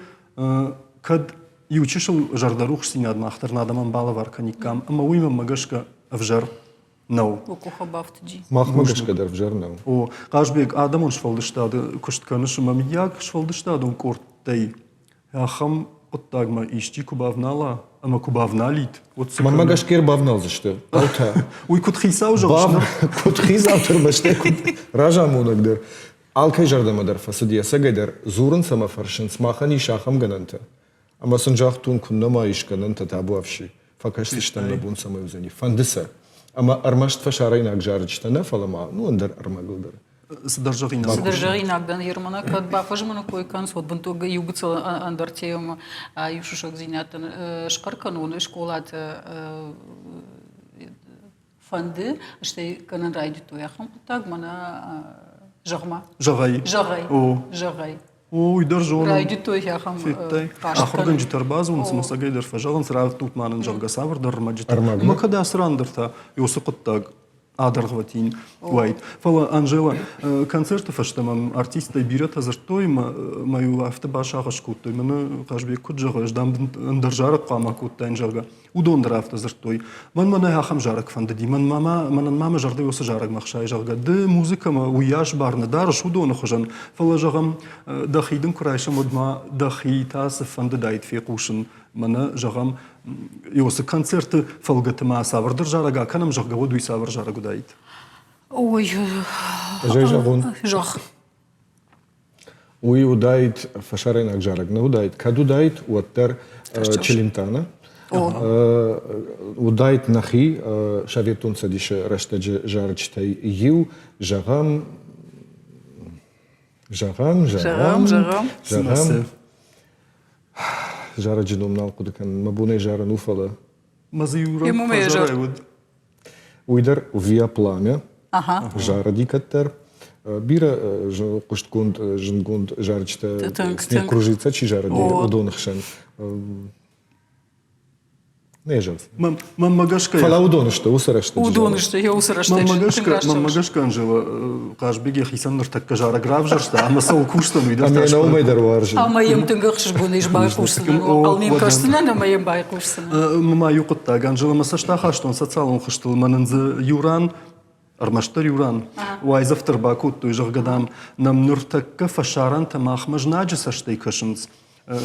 кӕд иу чысыл зӕрдӕрухсдзинад мах дӕр нӕ адӕмӕн балӕвар кӕниккам, ӕмӕ уый мӕнмӕ гӕсгӕ ӕвзӕр нӕу. Къухы бафтыди. Махмӕ гӕсгӕ дӕр ӕвзӕр нӕу. О, Хъазбег, адӕмон сфӕлдыстады куыст кӕныс ӕмӕ мыййаг сфӕлдыстадон къордтӕй ахӕм хъуыддагмӕ исчи куы бавнала ӕмӕ куы бавналид, уӕд цы Мӕнмӕ гӕсгӕ ӕрбавналдзысты хъӕутӕ. Уый куыд хицау зӕгъыс? Куыд хицау дӕр бӕстӕ, куыд разамонӕг дӕр. Алкӕй зӕрдӕмӕ дӕр фӕцыди, ӕцӕгӕй дӕр дзурынц ӕмӕ фӕрсынц, махӕн ис ахӕм гӕнӕнтӕ. Ӕмӕ сын загътон, куыннӕ ма ис гӕнӕнтӕ табуафси, фӕкӕсдзыстӕм нӕ бон цӕмӕй уыдзӕни. Фӕнды сӕ. Ӕмӕ ӕрмӕст фӕсарӕйнаг зарджытӕ нӕ, фӕлӕ ма ну ӕндӕр ӕрмӕгыл дӕр. Цыдӕр зӕгъинаг. Цыдӕр зӕгъинаг дӕн, Ермана, кӕд бафӕзмыны кой кӕныс, уӕд бынтон иу гыццыл ӕндӕр темӕ иу сусӕгдзинӕдтӕн схъӕр кӕнон скъолаты фӕнды, стӕй кӕнын райдыдтой ахӕм хъуыддаг, мӕнӕ зӕгъ-ма. Зӕгъай. Зӕгъай. Зӕгъай. О, уый дӕр зонын. Райдыдтой ахӕм Федтай? Ахуыргӕнджытӕ ӕрбадзурынц ӕмӕ цӕгӕй дӕр фӕзӕгъынц, раттут ма нын, зӕгъгӕ, цавӕрдӕр ӕрмӕджытӕ. Ӕмӕ кӕд ацы ран дӕр та уыцы хъуыддаг адӕргъвӕтин уаид. Фӕлӕ, Анжела, концерты фӕстӕ мӕм артисттӕй бирӕтӕ дзырдтой, мӕ-иу афтӕ басагъӕс кодтой, мӕнӕ Хъазбег куыд зӕгъы, ӕз дам ӕндӕр зарӕг хъуамӕ кодтаин, зӕгъгӕ. Уыдон дӕр афтӕ дзырдтой. Мӕнмӕ нӕ ахӕм зарӕг фӕндыди, мӕнмӕ ма, мӕнӕн ма мӕ зӕрдӕ уыцы зарӕгмӕ хсайы, зӕгъгӕ, ды музыкӕмӕ уыйас бар нӕ дарыс уыдоны хуызӕн, фӕлӕ, зӕгъӕм, дӕхи дын куы райсӕм, уӕд ма дӕхи та цы фӕндыдаид фехъусын, мӕнӕ, зӕгъӕм, уыцы концерты фӕлгӕты ма цавӕрдӕр зарӕг акӕнӕм, зӕгъгӕ, уӕд уый цавӕр зарӕг уыдаид? Ой, Ӕз ӕй зӕгъон. Зӕгъ. Уый уыдаид фӕсарӕйнаг зарӕг нӕ уыдаид. Кӕд уыдаид, уӕддӕр Челентано. Уыдаид нӕхи Советон Цӕдисы рӕстӕджы зарджытӕй иу, зӕгъӕм, зӕгъӕм, зӕгъӕм, зӕгъӕм, зарӕджы ном нал хъуыды кӕнын, мӕ бонӕй зарын у, фӕлӕ Мӕ дзы иу ран фӕзарӕй уыд. Уый дӕр Виа Пламя зарыди кӕддӕр. Бирӕ хъуыстгонд, зындгонд зарджытӕ Снег кружится чи зарыди, уыдоны хсӕн. Нӕ зӕгъдзынӕн. Мӕнмӕ гӕсгӕ. Фӕлӕ уыдон сты уыцы рӕстӕджы. Уыдон сты, йӕ уыцы рӕстӕджы. Мӕнмӕ гӕсгӕ, Анжела, Хъазбег йӕхицӕн ныртӕккӕ зарӕг равзӕрста, ӕмӕ цӕуыл кусдзӕн, уый дӕр Ӕмӕ йӕ уымӕй дӕр уарзын. Ӕмӕ йӕм тынг ӕхсызгон ис байхъусдзынӕн. Ӕнхъӕл кӕсдзынӕн ӕмӕ йӕм байхъусдзынӕн. Мӕ иу хъуыддаг, Анжела, мӕ цӕст ахастон социалон хызтыл, мӕ нын дзы иу ран ӕрмӕстдӕр иу ран уайдзӕф дӕр бакодтой, зӕгъгӕ, дам, нӕм ныртӕккӕ фӕсарӕнтӕ махмӕ знаджы цӕстӕй кӕсынц.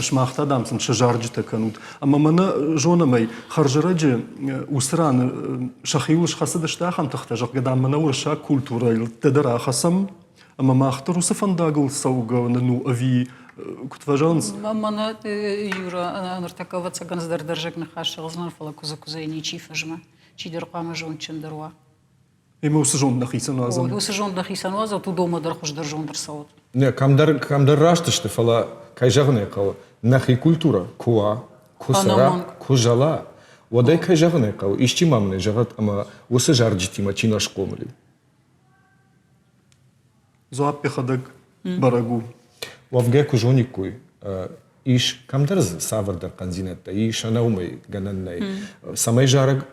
Сымах та, дам, сын сӕ зарджытӕ кӕнут. Ӕмӕ мӕнӕ зонӕм ӕй, хӕрзӕрӕджы уыцы ран сӕхиуыл схӕцыдысты ахӕм тыхтӕ, зӕгъгӕ, дам, мӕнӕ уырыссаг культурӕйыл дӕр ахӕцӕм, ӕмӕ мах дӕр уыцы фӕндагыл цӕугӕ нын у ӕви куыд фӕзӕгъынц? Мӕнӕ Юра, ныртӕккӕ ӕвӕццӕгӕн цыдӕр дӕрзӕг ныхас зӕгъдзынӕн, фӕлӕ куыдзы куыдзӕй ничи фӕзмы. Чидӕр хъуамӕ зондджындӕр уа. Ӕмӕ уыцы зонд нӕхицӕн уадзӕм. Уыцы зонд нӕхицӕн уадзӕм, уыдонмӕ дӕр хуыздӕр зонд ӕрцӕуӕд. Нӕ, кӕмдӕр, кӕмдӕр раст сты, фӕлӕ, кӕй зӕгъын ӕй хъӕуы, нӕхи культурӕ куы уа, куы цӕра, куы зӕла, уӕд ӕй, кӕй зӕгъын ӕй хъӕуы, исчи ма мын ӕй зӕгъӕд, ӕмӕ уыцы зарджытимӕ чи нӕ схъомыл и. Дзуапп йӕхӕдӕг бӕрӕг у. Уӕвгӕ куы зониккой, ис кӕмдӕр дзы цавӕрдӕр хъӕндзинӕдтӕ ис, ӕнӕ уымӕй гӕнӕн нӕй. Цӕмӕй зарӕг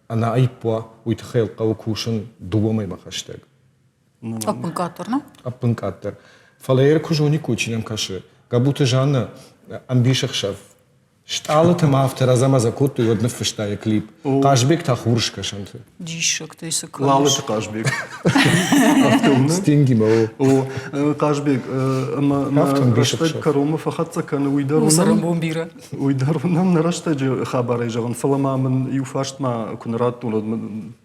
ӕнӕаипп уа, уый тыххӕй йыл хъӕуы кусын дыууӕ мӕймӕ хӕстӕг. Ӕппынкъаддӕр, нӕ? Ӕппынкъаддӕр. Фӕлӕ йӕ куы зониккой, чи нӕм кӕсы. Габуты Жаннӕ ӕмбисӕхсӕв Стъалытӕ ма афтӕ рӕзӕмӕзӕ кодтой, уӕд ныффыста йӕ клип. Хъазбег та хурыскӕсӕнты. Диссӕгтӕй цы кӕныс? Лалыты Хъазбег. Афтӕ у, Стингимӕ у. О, Хъазбег, ӕмӕ нӕ рӕстӕг кӕронмӕ фӕхӕццӕ кӕны, уый дӕр уынӕм. бирӕ. Уый дӕр уынӕм нӕ рӕстӕджы хабарӕй зӕгъын, фӕлӕ ма мын иу фарст ма куы нӕ радтон, уӕд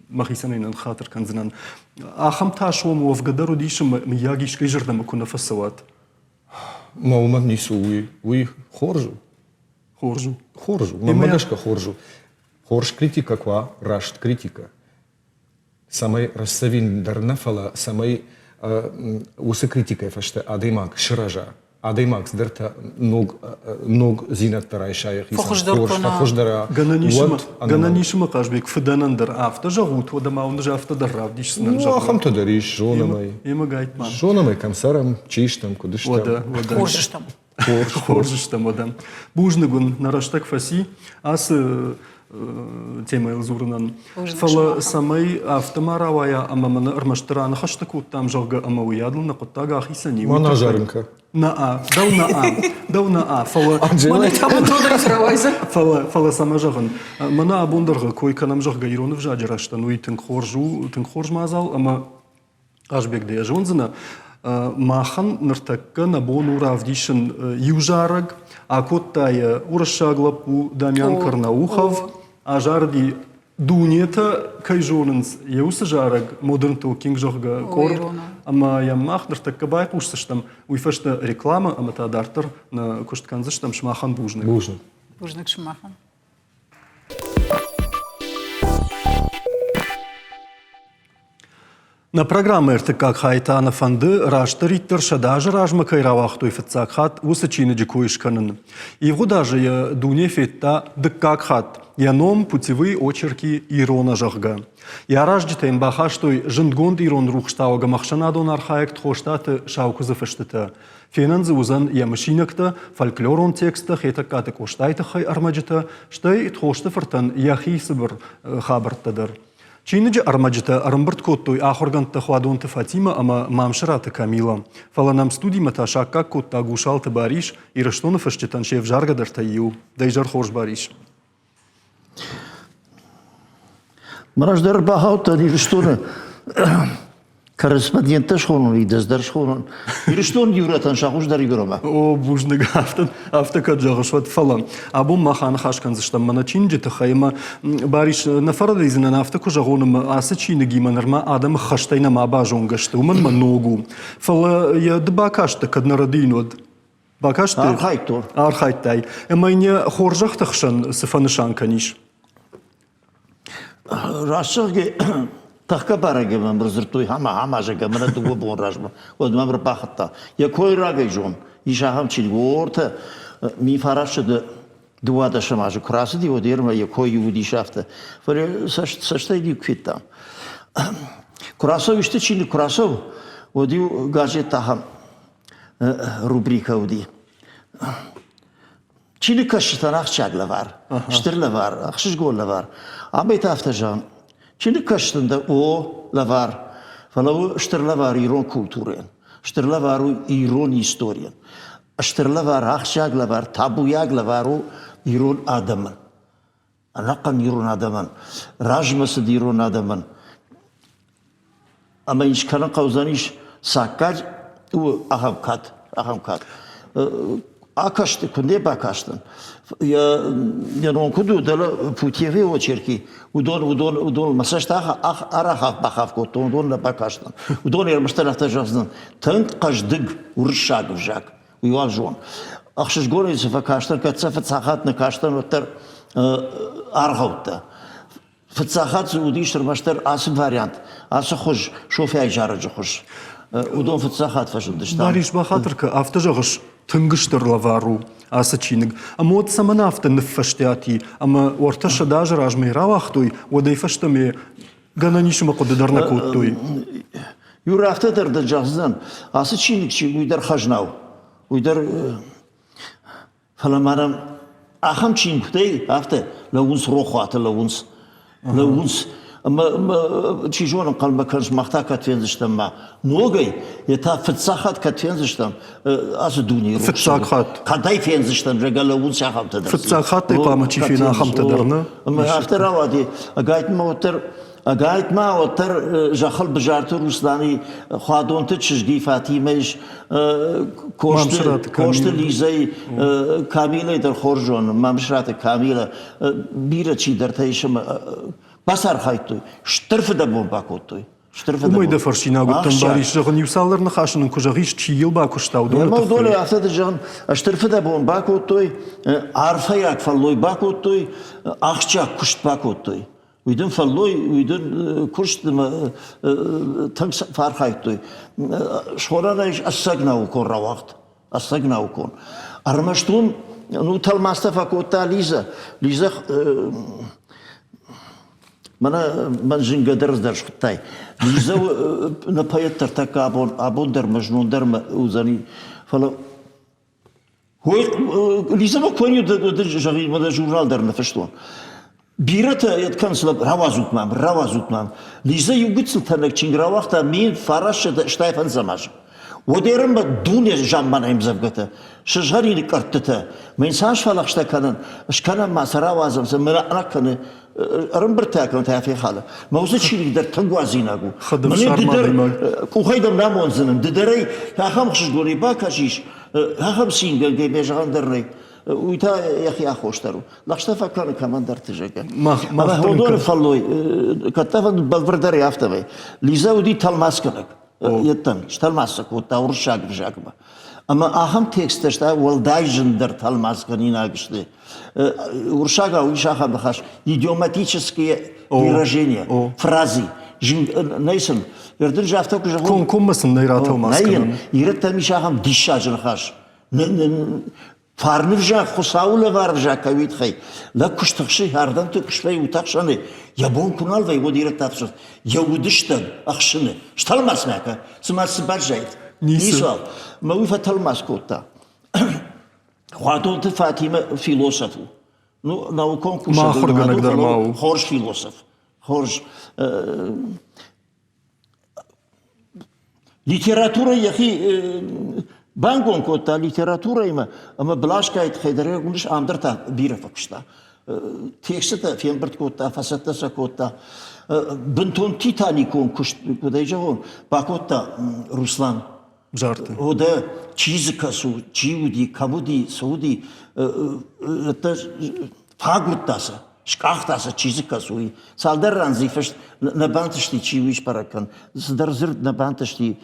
мӕхицӕн ӕй ныххатыр кӕндзынӕн. Ахӕм тас уӕм уӕвгӕ дӕр уыдис, ӕмӕ мыййаг искӕй зӕрдӕмӕ куы нӕ фӕцӕуат. Мӕ уымӕн ницы у, уый, уый хорз у. Хорз у. Хорз у. Мӕнмӕ гӕсгӕ хорз у. Хорз критикӕ куы уа, раст критикӕ, цӕмӕй рӕстдзӕвин дӕр нӕ, фӕлӕ цӕмӕй уыцы критикӕйы фӕстӕ адӕймаг сырӕза, адӕймаг цыдӕртӕ ног ногдзинӕдтӕ райса йӕхицӕн, фӕхуыздӕр хорз, фӕхуыздӕр уӕд Гӕнӕн ис ӕмӕ Хъазбег фыдӕнӕн дӕр афтӕ зӕгъут, уӕд ӕмӕ уын ӕз афтӕ дӕр равдисдзынӕн. Ну, ахӕмтӕ дӕр ис, зонӕм ӕй. Емӕ гайтма. Зонӕм ӕй, кӕм цӕрӕм, чи стӕм, куыд стӕм. Уӕдӕ, уӕдӕ. Хорз стӕм. Хорз, хорз стӕм, уӕдӕ. Бузныг уын, нӕ рӕстӕг фӕци ацы темӕйыл дзурынӕн. Фӕлӕ цӕмӕй афтӕ ма рауайа ӕмӕ мӕнӕ ӕрмӕстдӕр аныхӕстӕ кодтам, зӕгъгӕ, ӕмӕ уыйадыл нӕ хъуыддаг ахицӕн и. Мӕн азарынкӕ. Нӕ, дӕу нӕ, дӕу нӕ, фӕлӕ фӕлӕ фӕлӕ цӕмӕ зӕгъын, мӕнӕ абон дӕргъы кой кӕнӕм, зӕгъгӕ, ирон ӕвзаджы рӕзтӕн уый тынг хорз у, тынг хорз мадзал ӕмӕ Хъазбег, дӕ зондзынӕ, махӕн ныртӕккӕ нӕ бон у равдисын иу зарӕг, акодта йӕ уырыссаг лӕппу Дамьян Карнаухов, азарыди дунетӕ кӕй зонынц, йӕ уыцы зарӕг Modern Talking, зӕгъгӕ, къорд, ӕмӕ йӕм мах ныртӕккӕ байхъусдзыстӕм, уый фӕстӕ рекламӕ ӕмӕ та дарддӕр нӕ куыст кӕндзыстӕм. Сымахӕн бузныг. Бузныг. Бузныг сымахӕн. Нӕ программӕйы ӕртыккаг хай та нӕ фӕнды, растдӕриддӕр 100 азы размӕ кӕй рауагътой фыццаг хатт, уыцы чиныджы кой скӕнын. Ивгъуыд азы йӕ дуне федта дыккаг хатт. Йӕ ном «Путевые очерки Ирона», зӕгъгӕ. Йӕ аразджытӕ йын бахастой зындгонд ирон рухстауӕг ӕмӕ ӕхсӕнадон архайӕг Тхостаты Саукуыдзы фыстытӕ. Фенӕн дзы уыдзӕн йӕ мысинӕгтӕ, фольклорон тексттӕ Хетӕгкаты Къостайы тыххӕй ӕрмӕджытӕ, стӕй Тхосты фыртӕн йӕхи цыбыр хабӕрттӕ дӕр. Чиныджы ӕрмӕджытӕ ӕрӕмбырд кодтой ахуыргӕндтӕ Хуадонты Фатимӕ ӕмӕ Мамсыраты Камила. Фӕлӕ нӕм студимӕ та саккаг кодта Гусалты Барис, Ирыстоны фысджытӕн се взаргӕдӕртӕй иу. Дӕ изӕр хорз, Барис. Мӕ раздӕр бахаудтӕн Ирыстоны корреспонденттӕ схонон, идӕдз дӕр схонон. Ирыстон иурӕтӕн сӕ хуыздӕр игромӕ. О, бузныг, афтӕ, афтӕ кӕд зӕгъыс, уӕд фӕлӕ абон мах аныхас кӕндзыстӕм мӕнӕ чиныджы тыххӕй ӕмӕ Барис, нӕ фӕрӕдийдзынӕн, афтӕ куы зӕгъон, ӕмӕ ацы чиныгимӕ нырма адӕмы хӕстӕй нӕма базонгӕ сты, уымӕн мӕ ног у. Фӕлӕ йӕ ды бакастӕ, кӕд нӕ рӕдийын, уӕд. Бакасты? Архайдтон. Архайдтай. Ӕмӕ йын йӕ хорзӕхты хсӕн цы фӕнысан кӕнис? Раст зӕгъгӕ, тӕхгӕ барӕгӕй мӕм ӕрдзырдтой ӕмӕ ӕмӕ зӕгъгӕ, мӕнӕ дыууӕ бон размӕ, уӕд мӕм ӕрбахуыдта. Йӕ кой рагӕй зон, ис ахӕм чиныг, уортӕ мифарасты дыууадӕсӕм азы куы рацыди, уӕд ермӕ йӕ кой уыдис афтӕ. Фӕлӕ цӕстӕй никуы федтам. Куы рацӕуы исты чиныг, куы рацӕуы, уӕд-иу газет ахӕм рубрикӕ уыди. Чиныгкӕсджытӕн ахсджиаг лӕвар, стыр лӕвар, ӕхсызгон лӕвар. Амӕй та афтӕ зӕгъын, чиныгкӕсджытӕн дӕр о лӕвар, фӕлӕ у стыр лӕвар ирон культурӕйӕн, стыр лӕвар у ирон историйӕн, стыр лӕвар, ахсджиаг лӕвар, табуйаг лӕвар у ирон адӕмӕн. ӕнӕхъӕн ирон адӕмӕн, размӕ цыд ирон адӕмӕн. Ӕмӕ йын скӕнын хъӕудзӕнис саккаг у ахӕм кад, ахӕм кад. Акасты, куы не бакастӕн, йӕ ном куыд у, дӕлӕ Путевы очерки, уыдон, уыдон, уыдон мӕ цӕст арӕх бахаф кодтон, уыдон нӕ бакастӕн. Уыдон ӕрмӕстдӕр афтӕ зӕгъдзынӕн, тынг хъӕздыг уырыссаг ӕвзаг. уый уарзон. Ӕхсызгонӕй цы фӕкастӕн, кӕд сӕ фыццаг хатт нӕ кастӕн, уӕддӕр аргъӕуттӕ. Фыццаг хатт дзы уыдис ӕрмӕстдӕр ацы вариант, ацы хуыз, Софяйы зарӕджы хуыз. Уыдон фыццаг хатт фӕзындысты. Барис, бахатыр кӕ, афтӕ зӕгъыс, тынг стыр лӕвар у ацы чиныг. Ӕмӕ уӕд цӕмӕн афтӕ ныффӕстиат и, ӕмӕ уӕртӕ 100 азы размӕ рауагътой, уӕдӕй фӕстӕмӕ гӕнӕн ис ӕмӕ хъуыды дӕр нӕ кодтой. Юра, афтӕ дӕр дын зӕгъдзынӕн, ацы чиныг чи уый дӕр хӕзна у. Уый дӕр, фӕлӕ ма нӕм ахӕм чингуытӕй афтӕ лӕууынц рохуаты лӕууынц. Лӕууынц. Ӕмӕ, чи зоны, ӕнхъӕлмӕ кӕныс, мах та кӕд фендзыстӕм ма ногӕй, йе та фыццаг хатт кӕд фендзыстӕм ацы дунейы Фыццаг хатт. Кӕдӕй фендзыстӕм, зӕгъгӕ, лӕууынц ахӕмтӕ дӕр. Фыццаг хаттӕй хъуамӕ чи фена ахӕмтӕ дӕр, нӕ? Ӕмӕ афтӕ рауади, ӕгайтма уӕддӕр Ӕгайтма уӕддӕр зӕххыл Бызарты Руслани Хуадонты чызги Фатимӕ ис, Косты, Косты Лизӕй, Камилӕй дӕр хорз зонын, Мамсыраты Камилӕ, бирӕ чидӕртӕ ис ӕмӕ бацархайдтой, стыр фыдӕбон бакодтой. Стыр фыдӕбон. Уымӕй дӕ фӕрсинаг уыдтӕн, Барис, зӕгъын, иу цалдӕр ныхасы нын куы зӕгъис, чи йыл бакуыста, уыдоны тыххӕй. Уыдоны афтӕ дӕр зӕгъын, стыр фыдӕбон бакодтой, арфӕйаг фӕллой бакодтой, ахсджиаг куыст бакодтой. Уый дын фӕллой, уый дын куыст ӕмӕ тынг фӕархайдтой. Схонӕн ӕй ӕцӕг наукон рауагъд, ӕцӕг наукон. Ӕрмӕст уым ну, тӕлмацтӕ фӕкодта Лизӕ. Лизӕ мӕнӕ мӕн зынгӕ дӕр дӕр схуыдтай. Лизӕ нӕ поэт дӕр тӕккӕ абон, абон дӕр мӕ знон дӕр уыдзӕни. Фӕлӕ Ой, Лизӕмӕ куы зӕгъин, мӕ журнал дӕр ныффыстон. Бирӕтӕ йӕ кӕнынц, рауадзут мӕм, рауадзут мӕм. Лизӕ иу гыццыл тӕнӕг чиныг рауагъта 1985 азы. Уӕд ӕрӕмбӕ дуне замманай ӕмдзӕвгӕтӕ, сызгъӕрины къӕрттытӕ. Мӕн цас фӕлӕгъстӕ кӕнын, скӕнӕм ма сӕ рауадзӕм, сӕ мӕ кӕны, ӕрӕмбырдтӕ кӕнын та фехалы. Мӕ уыцы чиныг дӕр тынг уадзинаг у. Мӕнӕ ды дӕр къухӕй дӕм намондзынӕн, ды дӕр ӕй ахӕм хсызгонӕй бакӕсис, ахӕм цингӕнгӕ ме зӕгъӕн дӕр нӕй. Уый та йӕхи аххос дӕр у. Лӕгъстӕ фӕкӕны кӕмӕндӕрты, зӕгъгӕ. Ӕмӕ уыдоны фӕллой, кӕддӕр бӕлвырдӕрӕй афтӕмӕй. Лизӕ уыди тӕлмацгӕнӕг. Йедтӕм, стӕлмац сӕ кодта уырыссаг ӕвзагмӕ. Ӕмӕ ахӕм тексттӕ сты уӕлдай зындӕр тӕлмацгӕнинаг сты. Уырыссагау ис ахӕм ныхас идиоматические выражения, фразы. Нӕй сын. Ӕрдын афтӕ куы зӕгъон. Комкоммӕ сын нӕй ратӕлмац кӕнӕн. Ирӕттӕм ис ахӕм диссаджы ныхас. Фарны взаг, Хуыцауы лӕвар взаг кӕй уый тыххӕй. Лӕг куы стыхсы, ардӕмты куы свӕййы утӕхсӕны, йӕ бон куы нал вӕййы, уӕд ирӕттӕ ӕхсынц. Йӕ удыстӕг ӕхсыны. Стӕлмац мӕ кӕ, цыма цы баззайд. Ницуал. Мӕ уый фӕтӕлмац кодта. Хуадонты Фатимӕ философ у. Ну, наукон кусӕг. Ахуыргӕнӕг дӕр ма у. Хорз философ. Хорз. Литературӕ йӕхи бангом кодта литературӕимӕ ӕмӕ Блашкайы тыххӕй дӕр уыныс, ам дӕр та бирӕ фӕкуыста. Текстытӕ фембырд кодта, фӕцӕттӕ сӕ кодта. Бынтон титаникон куыст, куыд ӕй зӕгъон, бакодта Руслан. Зарты. О, чи дзы кӕсу, чи уыди, кӕм уыди, цы уыди, фӕагуырдта сӕ. Скъахта сӕ, чи дзы кӕсы, уый. Цалдӕр ран дзы фыст нӕ бантысти, чи уый сбӕрӕг кӕн. Цыдӕр дзырд нӕ бантысти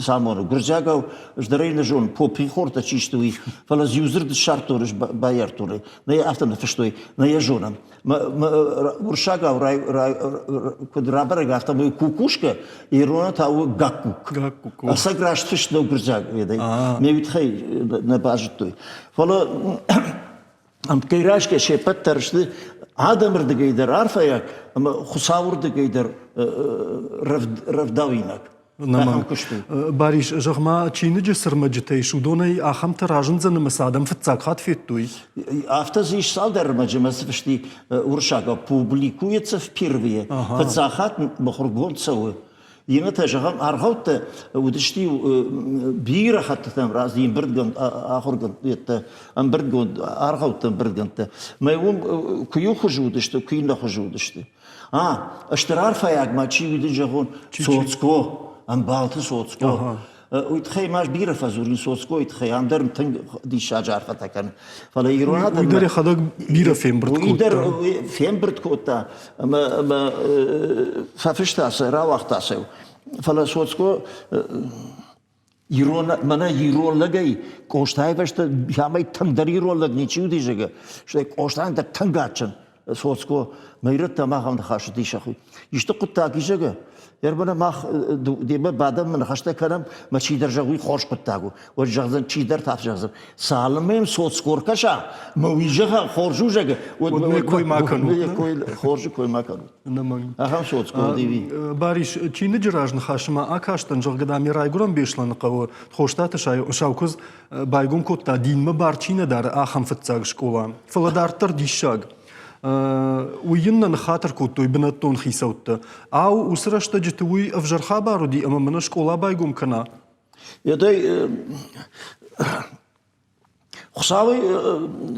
самоны. Гуырдзиагау ӕз дӕр ӕй нӕ зонын, попихортӕ чи сты, уый. Фӕлӕ дзы иу дзырд ссардтой, баййардтой. Нӕ йӕ афтӕ ныффыстой, нӕ йӕ зонӕм. Уырыссагау куыд рабӕрӕг, афтӕмӕй кукушка, ирона та у гаккук. Ӕцӕг раст фыст нӕу гуырдзиаг ведӕй. Ме уый тыххӕй нӕ базыдтой. Фӕлӕ ӕмткӕй райсгӕ се ппӕт дӕр сты адӕмырдыгӕй дӕр арфӕйаг ӕмӕ Хуыцауырдыгӕй дӕр рӕвдауинаг. Ахӕм куыст у. Барис, зӕгъ-ма, чиныджы цы рмӕджытӕ ис, уыдонӕй ахӕмтӕ разындзӕн ӕмӕ сӕ адӕм фыццаг хатт федтой? Афтӕ дзы ис цалдӕр ӕрмӕджы мӕ цы фысти уырыссагау публикуется впервые. Фыццаг хатт мыхуыргонд цӕуы. Иннӕтӕ, зӕгъӕм, аргъӕуттӕ уыдысты бирӕ хӕттытӕм разы ӕмбырдгонд ахуыргӕндтӕ, ӕмбырдгонд аргъӕутты ӕмбырдгӕндтӕ. Мӕ уым куы иу хуызы уыдысты, куы иннӕ хуызы уыдысты. А, стыр арфӕйаг ма чи уыди, зӕгъон, Цоцко, ӕмбалты Цоцко. Уый тыххӕй ма бирӕ фӕдзурин Цоцкойы тыххӕй, ам дӕр тынг диссаджы арфӕтӕ кӕны. Фӕлӕ ирон адӕммӕ... Уый дӕр йӕхӕдӕг бирӕ фембырд кодта. Уый дӕр фембырд кодта ӕмӕ, ӕмӕ фӕфыста сӕ, рауагъта сӕ. Фӕлӕ Цоцко ирон, мӕнӕ ирон лӕгӕй Къостайы фӕстӕ амӕй тынгдӕр ирон лӕг ничи уыди, зӕгъгӕ. Стӕй Къостайӕн дӕр тынг адджын Цоцко, мӕ ирӕттӕм ахӕм ныхас уыди сӕхи. Исты хъуыддаг ис, зӕгъгӕ, ӕрмӕнӕ мах демӕ бадӕм, ныхӕстӕ кӕнӕм, мӕ чидӕр зӕгъы, уый хорз хъуыддаг у. Уӕд зӕгъдзӕн, чидӕр та зӕгъдзӕн, цалынмӕ йӕм Цоцко ркӕса, мӕ уый зӕгъа, хорз у, зӕгъгӕ, уӕд мӕ кой ма кӕнут. Хорзы кой ма кӕнут. Ахӕм Цоцко уыди. Барис, чиныджы разныхасы ма акастӕн, зӕгъгӕ, дам, йӕ райгуырӕн Беслӕны хъӕуы Хостаты Саукуыдз байгом кодта, динмӕ бар чи нӕ дары, ахӕм фыццаг скъола. Фӕлӕ дарддӕр диссаг. Уый йын нӕ ныххатыр кодтой бынӕттон хицӕуттӕ. Ау, уыцы рӕстӕджыты уый ӕвзӕр хабар уыди ӕмӕ мӕнӕ скъола байгом кӕна? Едӕй Хуыцауы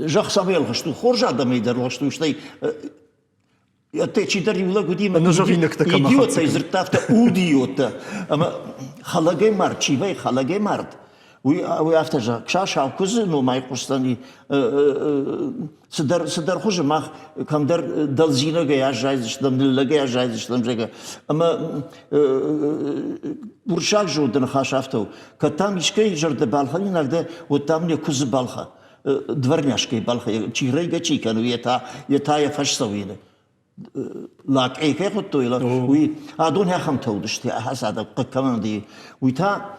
зӕхх цӕмӕй ӕлгъыст у, хорз адӕмӕй дӕр ӕлгъыст у, стӕй Ӕдде чидӕр иу лӕг уыди, ӕнӕзӕгъинӕгтӕ кӕмӕ идиоттӕй дзырдта афтӕ, удиоттӕ. Ӕмӕ хӕлӕгӕй мард, чи вӕййы хӕлӕгӕй мард, уый, уый афтӕ зӕгъы, Кса Саукуыдзы номӕй хъуысдзӕни цыдӕр, цыдӕр хуызы мах кӕмдӕр дӕлдзинӕгӕй аззайдзыстӕм, ныллӕгӕй аззайдзыстӕм, зӕгъгӕ. Ӕмӕ уырыссаг зонды ныхас афтӕ у, кӕд дам искӕй зӕрдӕ балхӕнинаг дӕ, уӕд дам не куыдзы балхӕ. дворняжкӕй балхӕ чи райгӕ чи кӕны, йе та, йе та йӕ фӕсдзӕуины. Лакъей кӕй хуыдтой, уый адон ахӕмтӕ уыдысты, ахӕц адӕм хъыг кӕмӕн уыди. Уый та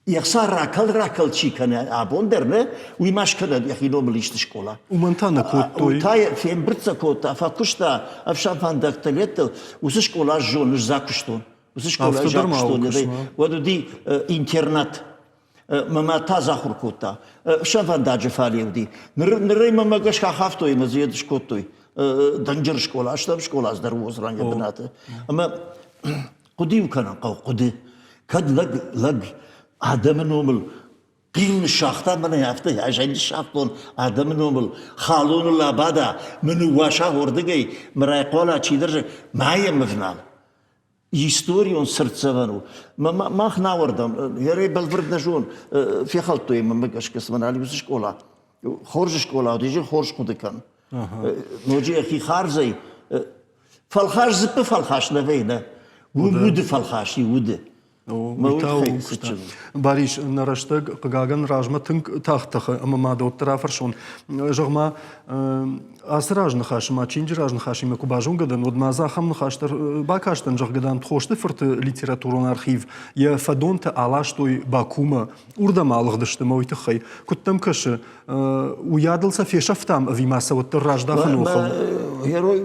йе хца ракӕл-ракӕл чи кӕны, абон дӕр нӕ, уый ма скӕнӕд йӕхи номыл исты скъола. Уымӕн та нӕ кодтой. Уый та фембырдтӕ кодта, фӕкуыста ӕфсӕнфӕндӕгты леттыл. Уыцы скъола зон, ӕз закуыстон. Уыцы скъола ӕз закуыстон. Уӕд уыди интернат. Мӕ мад та захуыр кодта. Ӕфсӕнвӕндаджы фале уыди. Ныр, нырӕй мӕмӕ гӕсгӕ ахафтой ӕмӕ дзы йед скодтой. Дӕнджыр скъола, стӕм скъола дӕр уозран йӕ бынаты. Ӕмӕ хъуыды-иу кӕнын хъӕуы, хъуыды. Кӕд лӕг, лӕг адӕмы номыл хъил ныссагъта мӕнӕ афтӕ, ӕз ӕй ныссагътон адӕмы номыл, халоныл абада, мӕ ныууаса уырдыгӕй, мӕ райхъуала чидӕр, ма йӕм ӕвнал. историон цыртдзӕвӕн у. Мах науӕрдӕм, ерӕй бӕлвырд нӕ зон, фехӕлдтой мӕ гӕсгӕ цымӕ уыцы скъола. Хорз скъола уыди, хорз хъуыды кӕн. Ноджы йӕхи хардзӕй фӕлхас дзыппы фӕлхас нӕ вӕййы, нӕ. Уым уды фӕлхас и, уды. Барис, нӕ рӕстӕг, хъыгагӕн, размӕ тынг тагъд тӕхы, ӕмӕ ма дӕуӕддӕр афӕрсон. Зӕгъ-ма, ацы разныхасы ма чинджы разныхасимӕ куы базонгӕ дӕн, уӕд ма дзы ахӕм ныхас дӕр бакастӕн, зӕгъгӕ, дам, Тхосты фырты литературон архив йӕ фӕдонтӕ аластой Бакумӕ, уырдӕм алыгъдысты мӕ уый тыххӕй. Куыд дӕм кӕсы, уыйадыл сӕ фесӕфтам ӕви ма сӕ уӕддӕр раздахын охыл? Герой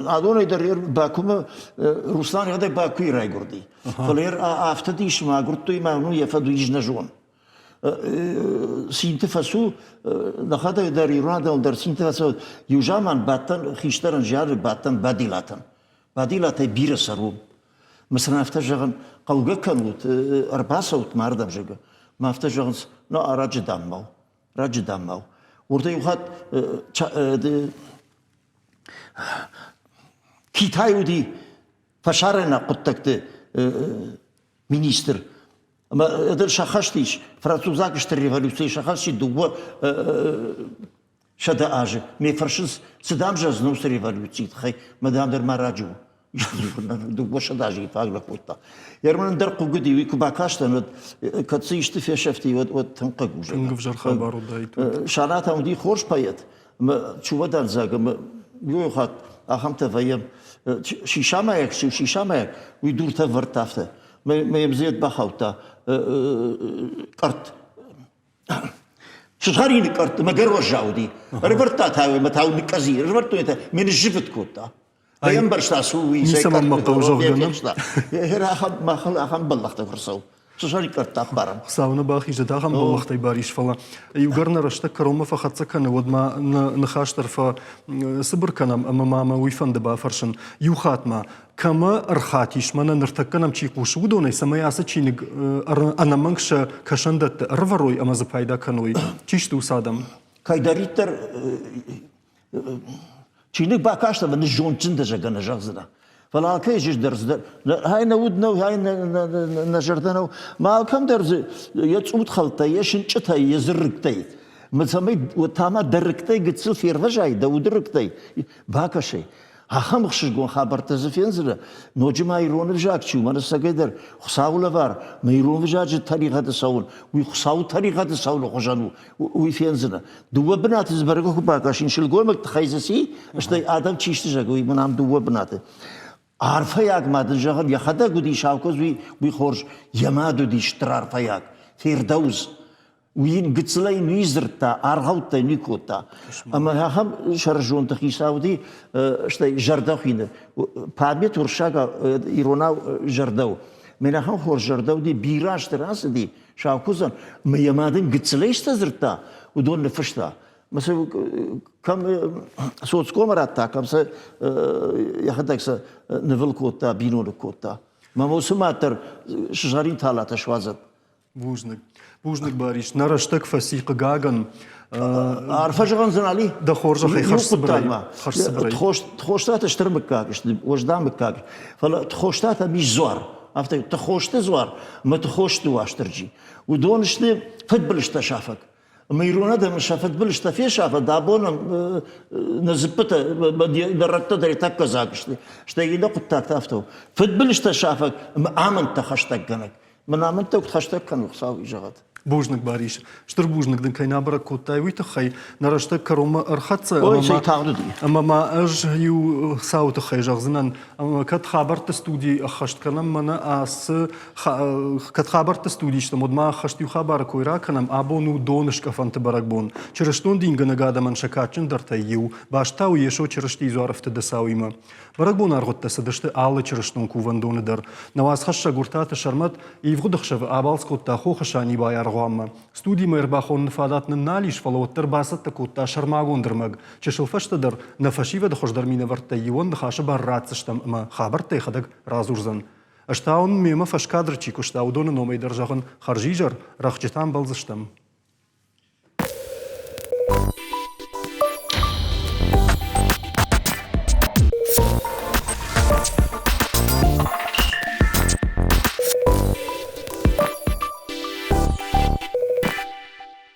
адонӕй дӕр Бакумӕ Руслан йӕхӕдӕг Бакуйы райгуырди. Фӕлӕ афтӕ дис ма агуырдтой ма ну йӕ фӕд уый нӕ зон. Цинты фӕцу, нӕхӕдӕг дӕр ирон адӕм дӕр цинты фӕцу. Иу заман бадтӕн хистӕрӕн зианы бадтӕн Бадилатӕн. Бадилатӕй бирӕ цӕрон. Мӕ сын афтӕ зӕгъын, хъӕугӕ кӕнут, ӕрбацӕут ма ардӕм, зӕгъгӕ. Мӕ афтӕ зӕгъынц, ну, ӕрӕджы дам ма у, раджы дам ма у. Уырдӕ иу хатт Китай уыди фӕсарӕйнаг хъуыддӕгты министр. Ӕмӕ дӕр сӕххӕст ис, французаг стыр революцийы сӕххӕст ис дыууӕ. 100 азы. Ме фӕрсынц, цы дам зӕгъдзынӕ уыцы революцийы тыххӕй, мӕ дам дӕр ма раджы у. 200 азы фаг нӕ кодта. Ерман ӕндӕр хъуг уыди, уый куы бакастӕн, уӕд кӕд дзы исты фесӕфти, уӕд, уӕд тынг хъыг у. Тынг ӕвзӕр хабар уыдаид. Санатӕ уыди хорз поэт, ӕмӕ чумӕдандзаг ӕмӕ иу хатт ахӕмтӕ вӕййӕм. Сисамайӕг чи сисамайӕг, уый дуртӕ вӕрдта афтӕ. Мӕ йӕм зед бахаудта къӕртт. Сызгъӕрины къӕртт ӕмӕ гӕр уӕззау уыди. Ӕрывӕрдта та ӕмӕ та ныкъкъӕдзи, ӕрывӕрдтой та ме ныззывыт кодта. Ӕмбӕрста, цы у, уый. Ницӕмӕн мӕ хъӕуы, зӕгъгӕ. Махыл ахӕм бӕллӕхтӕ куы рцӕуы. Сызгъӕрин къӕртт аппарӕм. Хуыцау нӕ бахизӕд ахӕм бӕллӕхтӕй барис, фӕлӕ иугӕр нӕ рӕстӕг кӕронмӕ фӕхӕццӕ кӕны, уӕд ма нӕ ныхас дӕр фӕцыбыр кӕнӕм ӕмӕ ма мӕ уый фӕнды бафӕрсын. Иу хатт ма, кӕмӕ ӕрхатис, мӕнӕ ныртӕккӕ нӕм чи хъусы, уыдонӕй, цӕмӕй ацы чиныг ӕнӕмӕнг сӕ кӕсӕндӕтты ӕрывӕрой ӕмӕ дзы пайда кӕной? Чи сты уыцы адӕм? Кӕйдӕриддӕр чиныг бакаст ӕмӕ ныззондджын дӕ, зӕгъгӕ, нӕ зӕгъдзынӕ. Фӕлӕ алкӕй дӕр ай нӕ уд нӕу, ай нӕ зӕрдӕ нӕу. Ма алкӕм дӕр дзы йӕ цъутхӕлттӕ, йӕ сынчъытӕй, йӕ зыррыгтӕй. Мӕ цӕмӕй та ма дӕ рыгтӕй гыццыл фервӕзай, дӕ уды рыгтӕй, бакӕсай. Ахӕм ӕхсызгон хабӕрттӕ дзы фендзынӕ. Ноджы ма ирон ӕвзаг чи у, мӕнӕ цӕгӕйдӕр Хуыцауы лӕвар, мӕ ирон ӕвзаджы тӕригъӕды цӕуын, уый Хуыцауы тӕригъӕды цӕуыны хуызӕн у, уый фендзынӕ. Дыууӕ бынаты дзы бӕрӕг куы бакӕсин, сылгоймӕгты тыххӕй дзы ци, стӕй адӕм чи сты, зӕгъы, уый мын ам дыууӕ бынаты. Арфӕйаг ма дын зӕгъын, йӕхӕдӕг уыди Саукуыдз, уый, уый хорз, йӕ мад уыди стыр арфӕйаг, Фердӕуз. Уый йын гыццылӕй ни дзырдта, аргъӕуттӕ ни кодта. Ӕмӕ ахӕм сӕрызонды хицау уыди, стӕй зӕрдӕхуины. Память уырыссагау, иронау зӕрдӕ у. Мӕн ахӕм хорз зӕрдӕ уыди, бирӕ азты рацыди Саукуыдзӕн. Ӕмӕ йӕ мад ын гыццылӕй цы дзырдта, уыдон ныффыста. Мӕ сӕ кӕм соцкомы радта, кӕм сӕ йӕхӕдӕг сӕ нывыл кодта, биноныг кодта. Мӕ уыцы мад дӕр сызгъӕрин талатӕ суадзӕд. Бузныг. Бузныг, Барис. Нӕ рӕстӕг фӕци, хъыгагӕн. Арфӕ зӕгъӕн дзы нал и? Дӕ хорзӕхӕй хӕрзцыбырӕй. Тхостатӕ стыр мыггаг сты, уӕздан мыггаг. Фӕлӕ Тхостатӕм ис дзуар. Афтӕ Тхосты дзуар ӕмӕ Тхосты Уастырджи. Уыдон сты фыдбылызтӕ сафӕг. Ӕмӕ ирон адӕмы сӕ фыдбылызтӕ фесафӕд, абон нӕ дзыппытӕ, нӕ рӕттӕ дӕр тӕккӕ дзаг сты. Стӕй иннӕ хъуыддаг та афтӕ у. Фыдбылызтӕ сафӕг ӕмӕ амӕндтӕ хӕстӕггӕнӕг. Мӕн амӕндтӕ куыд хӕстӕг кӕны, Хуыцау зӕгъӕд. Бузныг, Барис. Стыр бузныг дын кӕй нӕ бӕрӕг кодтай, уый тыххӕй. Нӕ рӕстӕг кӕронмӕ ӕрхӕццӕ. Ой, цӕй тагъд уыди. Ӕмӕ ма ӕз иу цауы тыххӕй зӕгъдзынӕн. Ӕмӕ кӕд хабӕртты студи ӕххӕст кӕнӕм, мӕнӕ ацы кӕд хабӕртты студийы стӕм, уӕд ма ӕххӕст иу хабары кой ракӕнӕм. Абон у Доныскъӕфӕнты бӕрӕгбон. Чырыстон дингӕнӕг адӕмӕн сӕ кадджындӕртӕй иу. Баст та у Йесо Чырыстийы дзуарӕфтыды цауимӕ. Бӕрӕгбон аргъуыдтӕ цыдысты алы чырыстон кувӕндоны дӕр. Нӕ уацхӕссӕг Уыртаты Сӕрмӕт ивгъуыд ӕхсӕвы абалц кодта Хохы Санибайы аргъуанмӕ. Студимӕ ӕрбахоныны фадат нын нал ис, фӕлӕ уӕддӕр бацӕттӕ кодта сӕрмагонд ӕрмӕг. Чысыл фӕстӕдӕр нӕ фӕсивӕды хуыздӕр минӕвӕрттӕй иуӕн ныхасы бар ратдзыстӕм ӕмӕ хабӕрттӕ йӕхӕдӕг радзурдзӕн. Ӕз та уын мемӕ фӕскадры чи куыста, уыдоны номӕй дӕр зӕгъын хӕрзизӕр, рӕхджы та ӕмбӕлдзыстӕм.